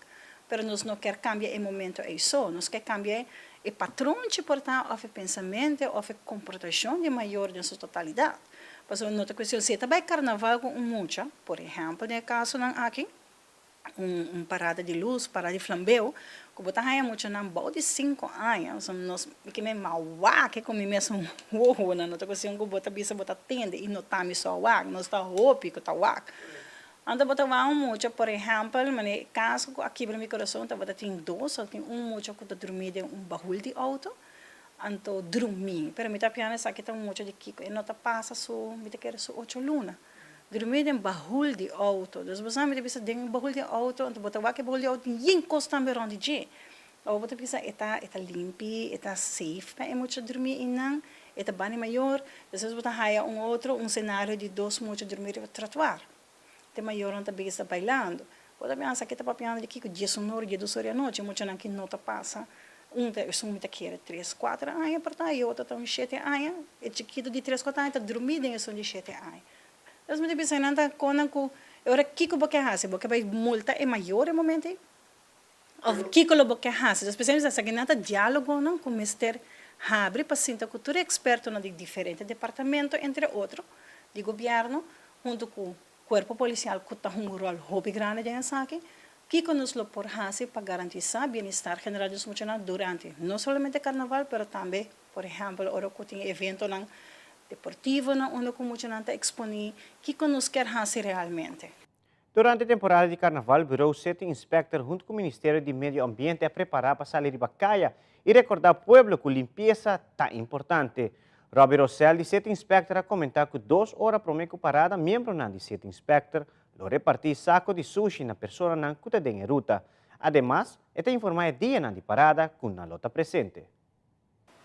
pero nos no kier kambia e momento ei so. Nos ke kambia e patronchi por ta òf e pensamentu òf e komportashon di e mayor den su totalidat. Pasobra no ta kuestion si e ta bai karnaval ku un mucha, por ehèmpel den e kasonan aki, un parada di lus, parada di flambeu, ku bo ta haña muchanan bou di sinku aña, pasobra nos mi ke men a wak ku mi mesun wowonan, no ta kuestion ku bo ta bisa bo ta tende i no ta mi so a wak, nos ta hopi ku ta wak. Anto bo ta wak un mucha, por ehèmpel, manera e kaso ku a kibra mi kurason tabata tin dos, tabata tin un mucha ku ta drumí den un bahul di outo, anto drumí, pero mi ta piensa esaki ta un mucha di kiko, e no ta pasa su, mi ta kere su ocho luna. Drumí den bahul di outo. Dus bo sa mi ta bisa den bahul di outo, anto bo ta wak e bahul di outo tin yen kos tambe rond di dje. Awor bo ta bisa e ta e ta limpi, e ta safe pa e mucha drumí einan, e ta bani mayor. Despues bo ta haya un otro, un senario di dos mucha drumí riba trottoir. Te mayornan ta bisa bailando. Bo ta pensa ke ta papiando di kiko diesun ora, diesdos ora di anochi, muchanan ki no ta pasa un ta esun mi ta kere tres kuater aña por ta y otro ta un shete aña, e chikito di tres kuater aña ta drumí den esun di shete aña. Entonces mi ta bisa nan ta konan ku e ora kiko bo ke hasi, bo ke bai multa e mayor e momento ei? Of kiko lo bo ke hasi? Entonces p'esei mi ta esaki nan ta dialogonan ku mester habri pa sinta ku tur e ekspertonan di diferente departamento entre otro di gobièrnu huntu ku Kuerpo polisial ku ta hunga un ròl hopi grandi den esaki, kiko nos lo por hasi pa garantisá bienestar general di nos muchanan durante no solamente karnaval pero tambe por ehèmpel ora ku tin eventonan deportivonan unda ku muchanan ta eksponí, kiko nos kier hasi realmente? Durante temporada di karnaval Bureau City Inspector huntu ku Ministerio di Medio Ambiente a prepará pa sali riba kaya i rekordá pueblo ku limpiesa ta importante. Robbie Rosell di City Inspector a comenta cu dos ora prome cu parada miembronan di City Inspector lo reparti saco di sushi na personanan cu ta den e ruta. Ademas, e ta informa e dianan di parada cu nan lo ta presente.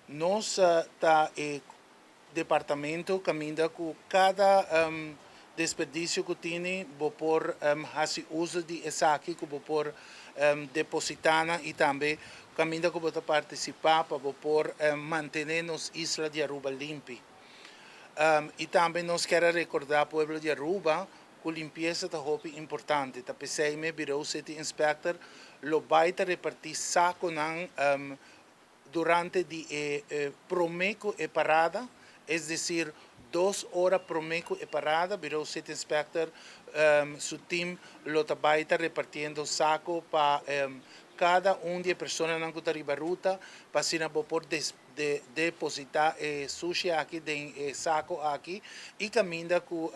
Nos ta e departamento caminda cu cada desperdicio cu tini bo por haci uzo di esaki cu bo por. depositá nan i tambe kaminda ku bo ta partisipá pa bo por mantené nos isla di Aruba limpi. I tambe nos kier a rekordá pueblo di Aruba ku limpiesa ta hopi importante. Ta p'esei me Bureau City Inspector lo bai ta repartí sakonan durante di e promé ku e parada, es desir dos ora promé ku e parada, Bureau City Inspector su team lo ta bai ta repartiendo sako pa kada un di e personanan ku ta riba ruta pa asina bo por depositá e sushi aki den e sako aki i kaminda ku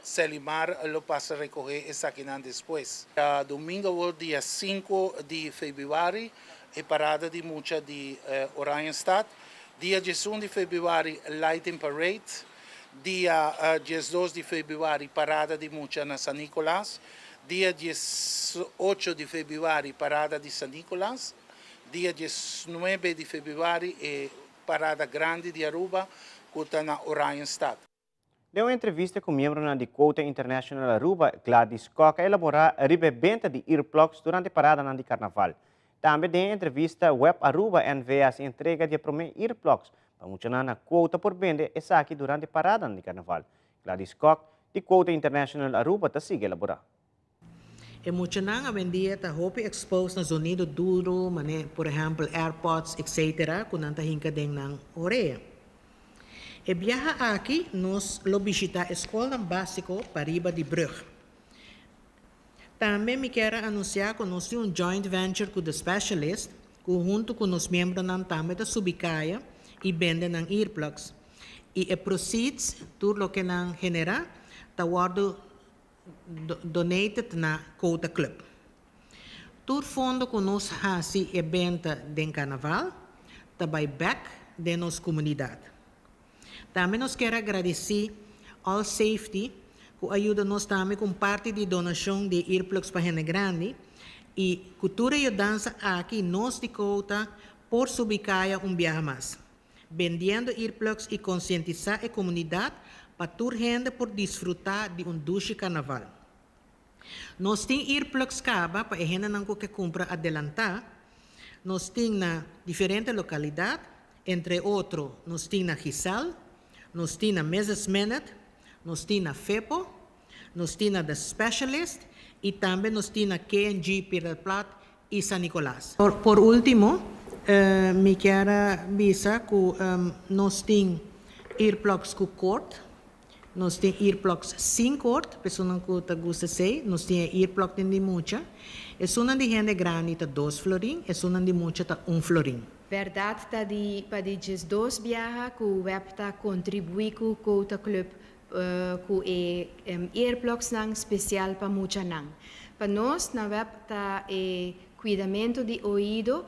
Selimar lo pasa recoge esakinan despues. Domingo awor dia sinku di februari e parada di mucha di Oranjestad, dia diesun di februari Lighting Parade, dia diesdos di februari parada di mucha na San Nicolas, dia diesocho di februari parada di San Nicolas, dia diesnuebe di februari e parada grandi di Aruba cu ta na Oranjestad. Den un entrevista ku miembronan di Quota International Aruba, Gladys Kok a elaborá riba e benta di earplugs durante paradanan di karnaval. Tambe den e entrevista Web Aruba NV a hasi entrega di e promé earplugs pa muchanan na Quota por bende esaki durante paradanan di karnaval. Gladys Kok di Quota International Aruba ta sigui elaborá. E muchanan awendia ta hopi exposed na zonido duro mane por ehempel airpods etc. Ku nan ta hinka den nan orea. E biaha aki nos lo bishita e skolnan basiko pariba di brug. Tambe mi kier a anunsia ku nos tin un joint venture ku The Specialist ku huntu ku nos miembronan tambe ta subi kaya i bende nan earplugs i e proceeds tur loke nan genera ta wordo donated na Quota Club. Tur fondo ku nos hasi e benta den Karnaval ta bai bek den nos komunidat. Tambe nos kier a gradisí All Safety ku a yuda nos tambe ku un parti di donashon di e earplugs pa hende grandi i ku tur e yudansa aki nos di Quota por subi kaya un biaha mas. Bendiendo earplugs y concientisa e comunidad pa tur hende por disfruta di un dushi carnaval. Nos tin earplugs caba pa e hendenan cu ke cumpra adelanta. Nos tin na diferente localidad, entre otro nos tin na Giselle, nos tin na Mrs. Minute, nos tin na Fepo, nos tin na The Specialist y tambe nos tin na K&G Pierdelplaat y San Nicolas. Por ultimo, mi kier a bisa cu nos tin earplugs cu cord, nos tin earplugs sin cord, personanan cu ta gusta esey, nos tin e earplug den di mucha. Esunnan di hende grandi ta dos florin, esunnan di mucha ta un florin. Berdad ta di pa di 12 biaha cu web ta contribui cu Quota Club Ku e earplugsnan spesial pa muchanan. Pa nos na web ta e kuidamentu di oido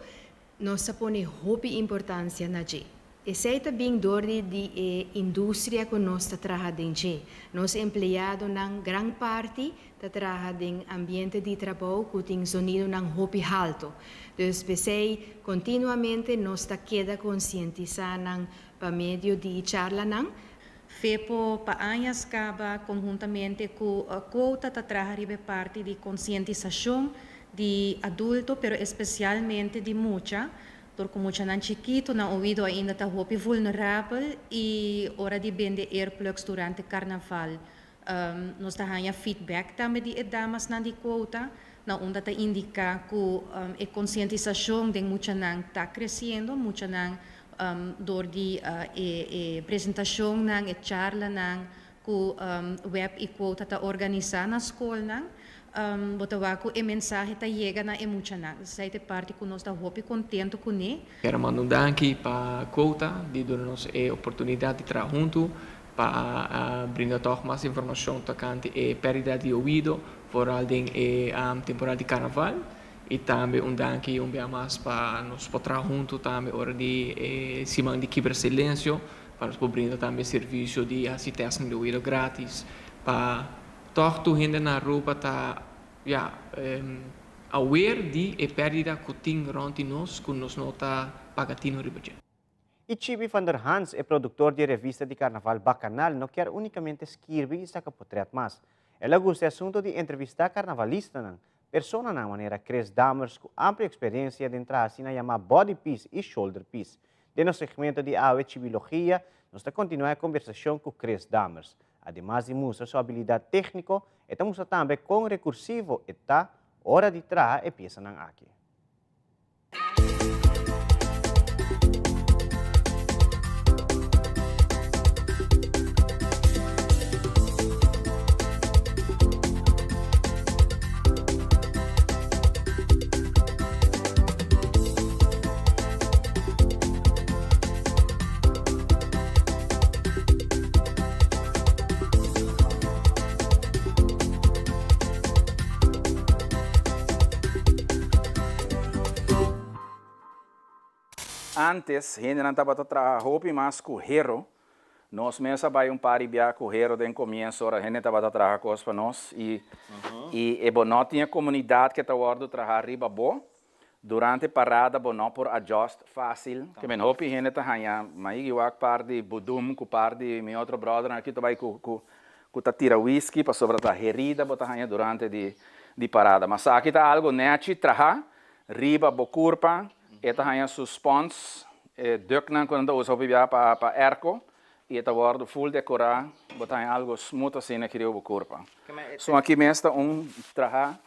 nos ta pone hopi importansia na dje. Esei ta bin dor di di e industria ku nos ta traha den dje. Nos empleadonan gran parti ta traha den ambiente di trabou ku tin zonidonan hopi haltu. Dus p'esei kontinuamente nos ta keda konsientisá nan pa medio di charlanan. FEPO pa añas kaba konhuntamente ku Quota ta traha riba e parti di konsientisashon di adulto pero espesialmente di mucha, dor ku muchanan chikitu nan oido ainda ta hopi vulnerabel i ora di bende earplugs durante karnaval nos ta haña feedback tambe di e damasnan di Quota na unda ta indiká ku e konsientisashon den muchanan ta kresiendo, muchanan dor di e presentashonnan, e charlanan ku web i Quota ta organisá na skolnan, bo ta wak ku e mensahe ta yega na e muchanan. Esei ta e parti ku nos ta hopi kontentu kuné. Kier a manda un danki pa Quota di duna nos e oportunidat di traha huntu pa brinda tòg mas informashon tokante e pèrdida di oido, vooral den e temporada di karnaval. I tambe un danki un bia mas pa nos por traha huntu tambe ora di e siman di Kibra Silensio, pa nos por brinda tambe servisio di hasi tèstnan di oido gratis pa tòg tur hende na Aruba ta ya aware di e pèrdida ku tin rònt di nos ku nos no ta paga tino riba dje. I Chibi van der Hans, e produktor di e revista di karnaval Bacchanal, no kier únikamente skirbi i saka potrèt mas. El a gusta e asuntu di entrevistá karnavalistanan. Personanan manera Chris Dammers ku amplio eksperensia den traha asina yamá body piece i shoulder piece. Den nos segmento di awe Chibilogia nos ta kontinuá e kombersashon ku Chris Dammers. Ademas di mustra su abilidat tékniko, e ta mustra tambe kon rekursivo e ta ora di traha e piesanan aki. Antes hendenan tabata traha hopi mas ku hero. Nos mes a bai un par di bia ku hero den komienso ora hende tabata traha kos pa nos i i e bo no tin e komunidat ke ta wòrdu traha riba bo. Durante parada bo no por adjust fácil. Ke men hopi hende ta haña maigi wak par di budum ku par di mi otro brothernan aki ta bai ku ku ku ta tira whisky pasobra ta herida bo ta haña durante di di parada. Ma esaki ta algo nechi traha riba bo kurpa e ta haña su spons e duknan ku nan ta usa hopi bia pa pa airco i e ta wòrdu full dekorá bo ta haña algo smooth asina aki riba bo kurpa. So aki mes ta un traha.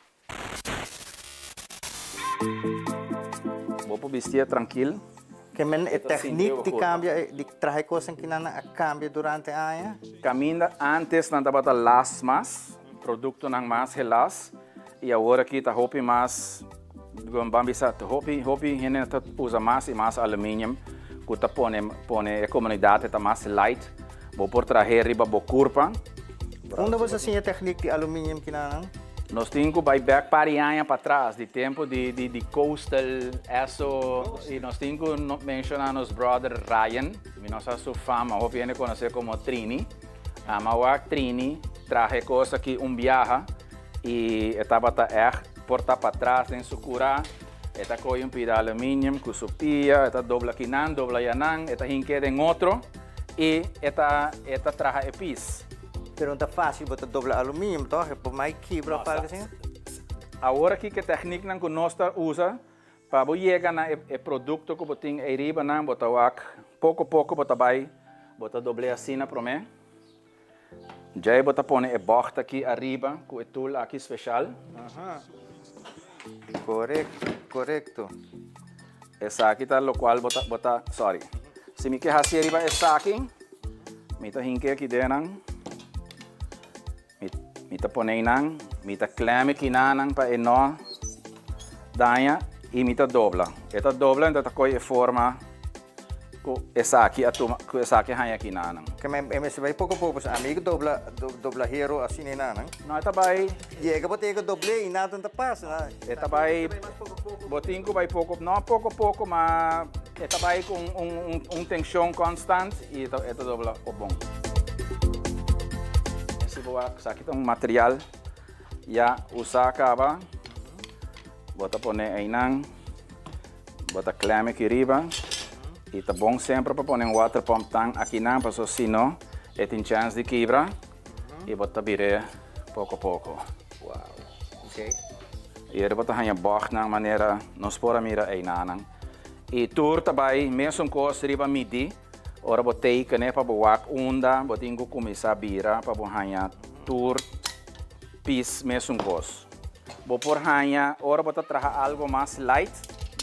Bo por bistié trankil. Ke men e teknik di kambia di traha e kosnan ki nan a kambia durante aña? Kaminda antes nan tabata las mas, produktonan mas helas i awor aki ta hopi mas, ban bisa hopi hopi hende ta usa mas i mas aluminium ku ta pone pone e komunidat ta mas light, bo por trah'é riba bo kurpa. Unda bo sa siña teknik di aluminium kinanan? Nos tin cu bay bek par di aña patras, di tempo di di di Coastal, Esso, y nos tin cu menciona nos brother Ryan, mi no sa su fama, hopi hende conoce como Trini. Ama wak Trini traha e cos aki un biaha y e tabata echt por ta patras den su cura, e ta coge un pida aluminium cu su pia, e ta dobla kinan, dobla yanan, e ta hinke den otro y e ta e ta traha e piece. Pero no ta fácil bo ta dobla aluminium toch? E por mai kibra of algo asina? Awor aki ke tekniknan ku nos ta usa pa bo yega na e produkto ku bo tin eiriba nan bo ta wak poko poko bo ta bai bo ta dobl'é asina promé. Djei bo ta pone e bògt aki ariba ku e tool aki speshal. Aha. Korekto, korekto. Esaki ta lokual bo ta bo ta sorry. Si mi ke hasié riba esaki, mi ta hinke aki den nan. Mi mi ta pone einan, mi ta klem e kinanan pa e no daña i mi ta dobla. E ta dobla enton ta kohe e forma Ku esaki a tuma, ku esaki a haña aki nanan. Ke men e mester bai poko poko, pasobra ami ku dobla, dobla hero asina e nanan. No, e ta bai. Yega bo ta yega dobl'é i nada no ta pasa, na. E ta bai, bo tin ku bai poko, no poko poko, ma e ta bai ku un, un, un tenshon konstant i e ta, e ta dobla op bon. Si bo wak, esaki ta un material ya usá kaba, bo ta pone einan. Bo ta klem aki riba y ta bon semper pa pone un water pump tank akinan paso si no e tin chance di kibra y bo ta bir'é poco poco. Wow, ok. Y ora bo ta haña bognan manera nos por a mira einanan. Y tur ta bay mesun cos riba midi ora bo teken'é pa bo wak unda bo tin cu cuminsa bira pa bo haña tur pis mesun cos. Bo por haña ora bo ta traha algo mas light,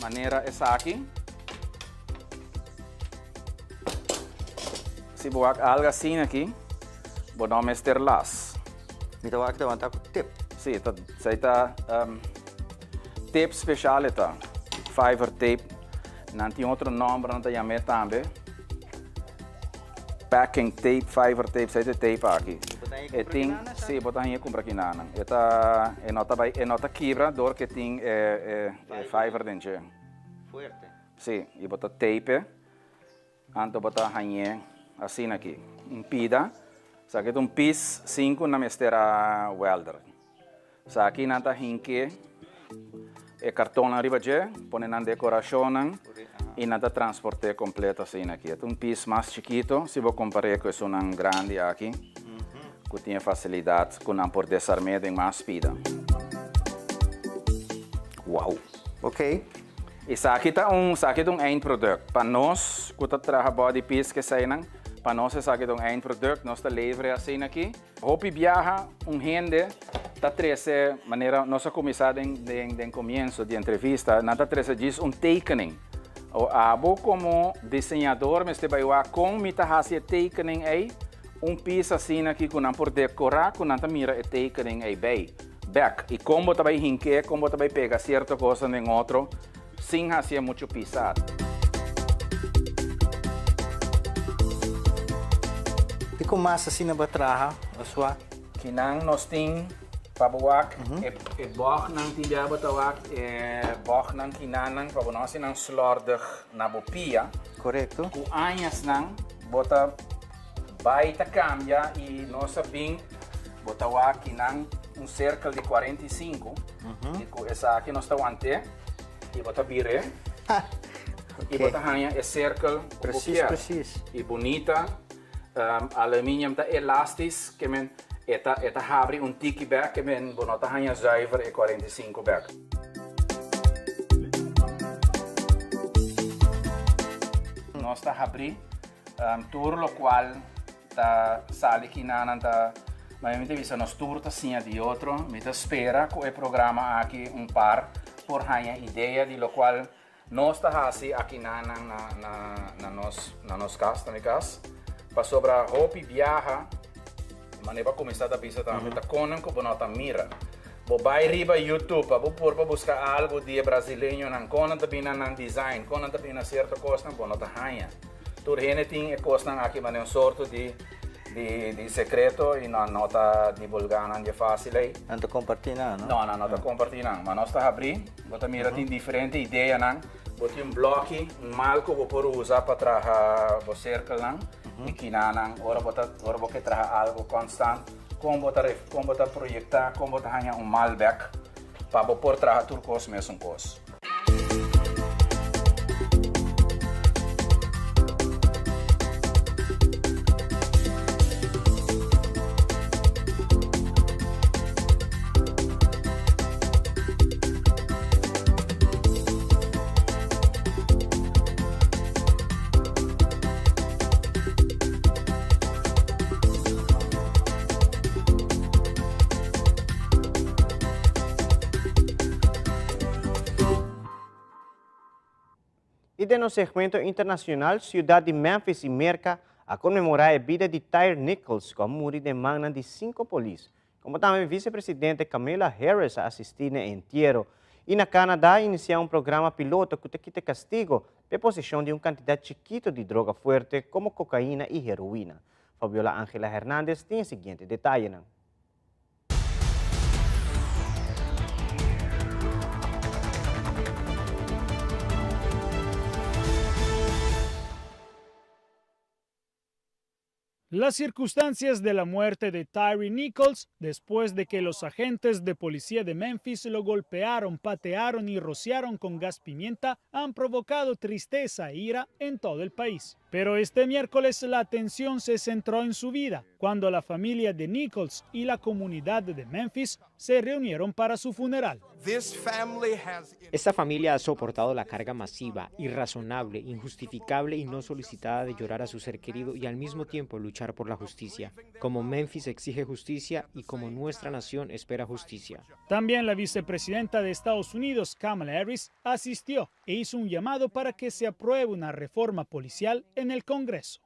manera esaki. Si bo wak algo asina aki, bo no mester las. Mi ta wak ta wanta ku tip. Si, ta, esei ta tape special e ta. Fiber tape. Nan tin otro nomber nan ta yam'é tambe. Packing tape, fiber tape, esei ta e tape aki. E tin, si, bo ta haña kumpra kinanan. E ta, e no ta bai, e no ta kibra dor ke tin e, e, e fiber den dje. Fuerte. Si, i bo ta tape e, anto bo ta hañ'é asina aki. Un pida, esaki ta un pis sin ku nan mester a welder. Esaki nan ta hink'é e kartonnan riba dje, pone nan dekorashonnan i nan ta transport'é kompleto asina aki. E ta un pis mas chikito si bo kompar'é ku esunnan grandi aki ku tin e fasilidat ku nan por desarm'é den mas pida. Wow. Ok. Esaki ta un, esaki ta un eindproduct. Pa nos ku ta traha body piece ku eseinan, pa nos esaki ta un eindproduct, nos ta levere asina aki. Hopi biaha un hende ta trese, manera nos a kuminsá den den den komienso di entrevista, nan ta trese djis un tekening. O abo komo diseñador mester bai wak kon mi ta hasi e tekening ei, un pis asina aki ku nan por dekorá ku nan ta mira e tekening ei bei, bèk. I kon bo ta bai hink'é, kon bo ta bai pega sierto kosnan den otro sin hasié muchu pisá. Kiko mas asina bo a traha, Oswa? Kinan nos tin pa bo wak e bògnan tin bia bo ta wak e bògnan kinannan pa bo no hasi nan slòrdig na bo pia. Korekto. Ku añasnan bo ta bai ta kambia i nos a bin bo ta wak kinan un sirkel di 45 i ku esaki nos ta want'é i bo ta bir'é i bo ta haña e sirkel ku bo kier. I bunita. Aluminium ta elastis ke men e ta e ta habri un tiki bek ke men bo no ta haña zuiver e 45 bek. Nos ta habri tur lokual ta sali kinanan ta ma mi ta bisa nos tur ta siña di otro mi ta spera ku e programa aki un par por haña idea di lokual Nos ta hasi akinanan na na na nos na nos kas, na mi kas, pasobra hopi biaha, manera bo a kuminsá ta bisa tambe, ta konan ku bo no ta mira. Bo bai riba YouTube pa bo por pa buska algu di e brasileñonan, kon nan ta bini na nan design, kon nan ta bini na sierto kosnan, bo no ta haña. Tur hende tin e kosnan aki manera un sorto di di di sekreto i nan no ta divulgá nan di e fásil ei. Nan ta kompartí nan, no? No, nan no ta kompartí nan, ma nos ta habrí. Bo ta mira tin diferente ideanan. Bo tin un bloki, un mal ku bo por usa pa traha bo sirkelnan i kinanan ora bo ta ora bo ke traha algu konstant kon bo ta kon bo ta proyektá kon bo ta haña un mal bèk pa bo por traha tur kos mesun kos. Y den nos segmento internacional, ciudad di Memphis y Merca a conmemora e bida di Tyre Nichols, cu a muri den mannan di cinco polis. Como tambe vicepresidente Kamala Harris a asisti na e entiero. Y na Canada a inicia un programa piloto cu ta kita castigo p'e posicion di un cantidad chikito di droga fuerte como cocaina y heroina. Fabiola Angela Hernandez tin e siguiente detayenan. Las circunstancias de la muerte de Tyree Nichols, después de que los agentes de policía de Memphis lo golpearon, patearon y rociaron con gas pimienta, han provocado tristeza e ira en todo el país. Pero este miércoles la atención se centró en su vida, cuando la familia de Nichols y la comunidad de Memphis se reunieron para su funeral. Esta familia ha soportado la carga masiva, irrazonable, injustificable y no solicitada de llorar a su ser querido y al mismo tiempo luchar por la justicia, como Memphis exige justicia y como nuestra nación espera justicia. También la vicepresidenta de Estados Unidos, Kamala Harris, asistió e hizo un llamado para que se apruebe una reforma policial en el Congreso.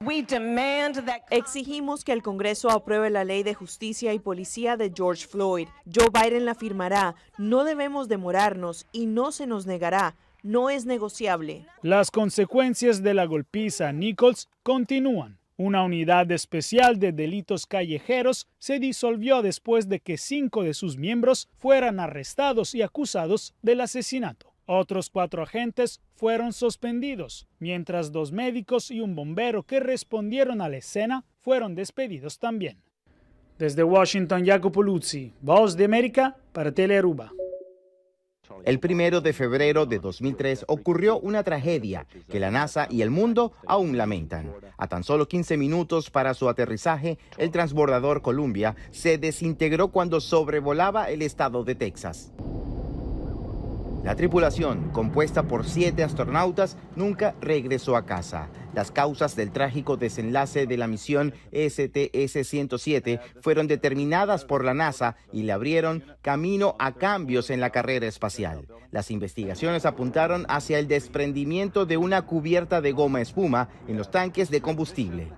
Exigimos que el Congreso apruebe la ley de justicia y policía de George Floyd. Joe Biden la firmará. No debemos demorarnos y no se nos negará. No es negociable. Las consecuencias de la golpiza a Nichols continúan. Una unidad especial de delitos callejeros se disolvió después de que cinco de sus miembros fueran arrestados y acusados del asesinato. Otros cuatro agentes fueron suspendidos, mientras dos médicos y un bombero que respondieron a la escena fueron despedidos también. Desde Washington, Jacopo Luzzi, Voz de América, para Telearuba. El primero de febrero de 2003 ocurrió una tragedia que la NASA y el mundo aún lamentan. A tan solo 15 minutos para su aterrizaje, el transbordador Columbia se desintegró cuando sobrevolaba el estado de Texas. La tripulación, compuesta por siete astronautas, nunca regresó a casa. Las causas del trágico desenlace de la misión STS-107 fueron determinadas por la NASA y le abrieron camino a cambios en la carrera espacial. Las investigaciones apuntaron hacia el desprendimiento de una cubierta de goma espuma en los tanques de combustible.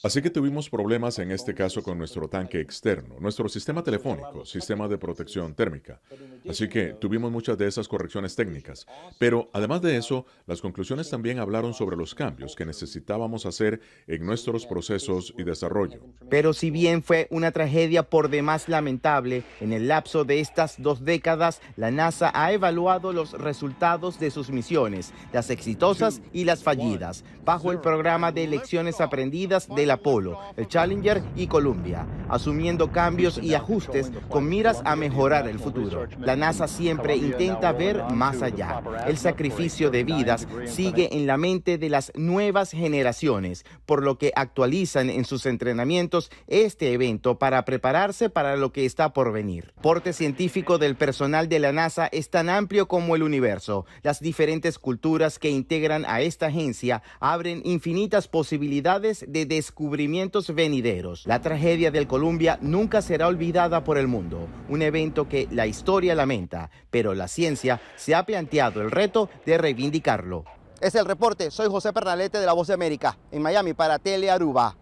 Así que tuvimos problemas en este caso con nuestro tanque externo, nuestro sistema telefónico, sistema de protección térmica. Así que tuvimos muchas de esas correcciones técnicas. Pero además de eso, las conclusiones también hablaron sobre los cambios que necesitábamos hacer en nuestros procesos y desarrollo. Pero si bien fue una tragedia por demás lamentable, en el lapso de estas dos décadas, la NASA ha evaluado los resultados de sus misiones, las exitosas y las fallidas, bajo el programa de lecciones aprendidas del Apolo, el Challenger y Columbia, asumiendo cambios y ajustes con miras a mejorar el futuro. La NASA siempre intenta ver más allá. El sacrificio de vidas sigue en la mente de las nuevas generaciones, por lo que actualizan en sus entrenamientos este evento para prepararse para lo que está por venir. Porte científico del personal de la NASA es tan amplio como el universo. Las diferentes culturas que integran a esta agencia abren infinitas posibilidades de descubrimientos venideros. La tragedia del Columbia nunca será olvidada por el mundo, un evento que la historia lamenta, pero la ciencia se ha planteado el reto de reivindicarlo. Es el reporte, soy José Pernalete de La Voz de América, en Miami para Tele Aruba.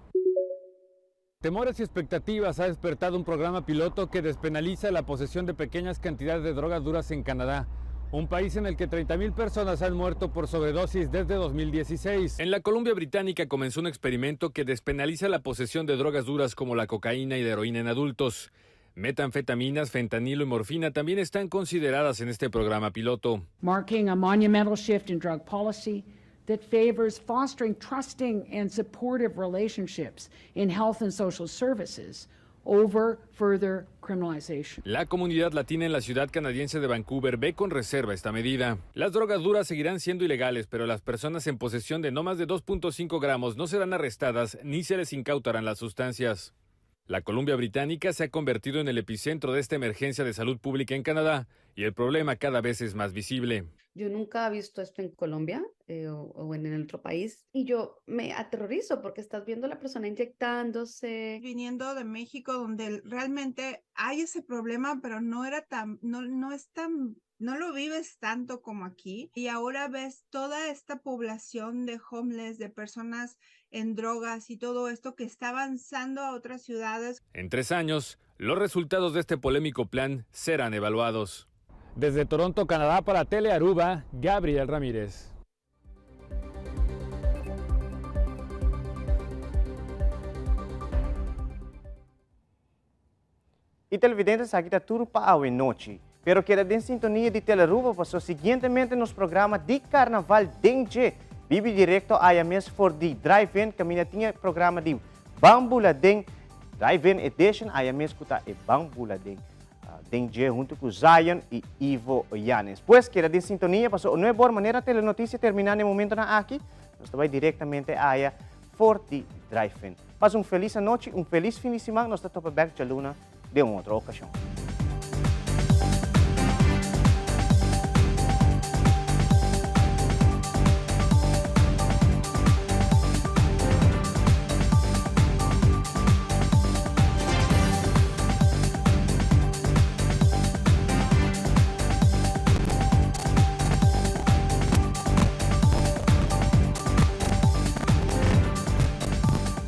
Temores y expectativas ha despertado un programa piloto que despenaliza la posesión de pequeñas cantidades de drogas duras en Canadá, un país en el que 30.000 personas han muerto por sobredosis desde 2016. En la Columbia Británica comenzó un experimento que despenaliza la posesión de drogas duras como la cocaína y la heroína en adultos. Metanfetaminas, fentanilo y morfina también están consideradas en este programa piloto. Marking a monumental shift in drug policy that favors fostering trusting and supportive relationships in health and social services over further criminalization. La comunidad latina en la ciudad canadiense de Vancouver ve con reserva esta medida. Las drogas duras seguirán siendo ilegales, pero las personas en posesión de no más de 2.5 gramos no serán arrestadas ni se les incautarán las sustancias. La Columbia Británica se ha convertido en el epicentro de esta emergencia de salud pública en Canadá y el problema cada vez es más visible. Yo nunca he visto esto en Colombia eh, o, o en el otro país y yo me aterrorizo porque estás viendo a la persona inyectándose. Viniendo de México, donde realmente hay ese problema, pero no era tan, no, no es tan, no lo vives tanto como aquí. Y ahora ves toda esta población de homeless, de personas en drogas y todo esto que está avanzando a otras ciudades. En tres años, los resultados de este polémico plan serán evaluados. Desde Toronto, Canadá, para Tele Aruba, Gabriel Ramírez. Y televidente esaki ta tur pa awe nochi. Pero keda den sintonia di Telearuba paso siguientemente nos programa di Carnaval den dje. Bibi directo aya mes for di Drive-In caminda tin e programa di Ban Bula Den Drive-In Edition aya mes cu ta e Ban Bula Den den dje hunto cu Zion y Ivo Yanes. Pues keda den sintonia paso no e bor manera Telenoticia termina na e momentonan aki nos ta bay directamente aya for di Drive-In. Pasa un felis anochi, un felis fin di siman, nos ta topa bek djaluna den un otro ocasion.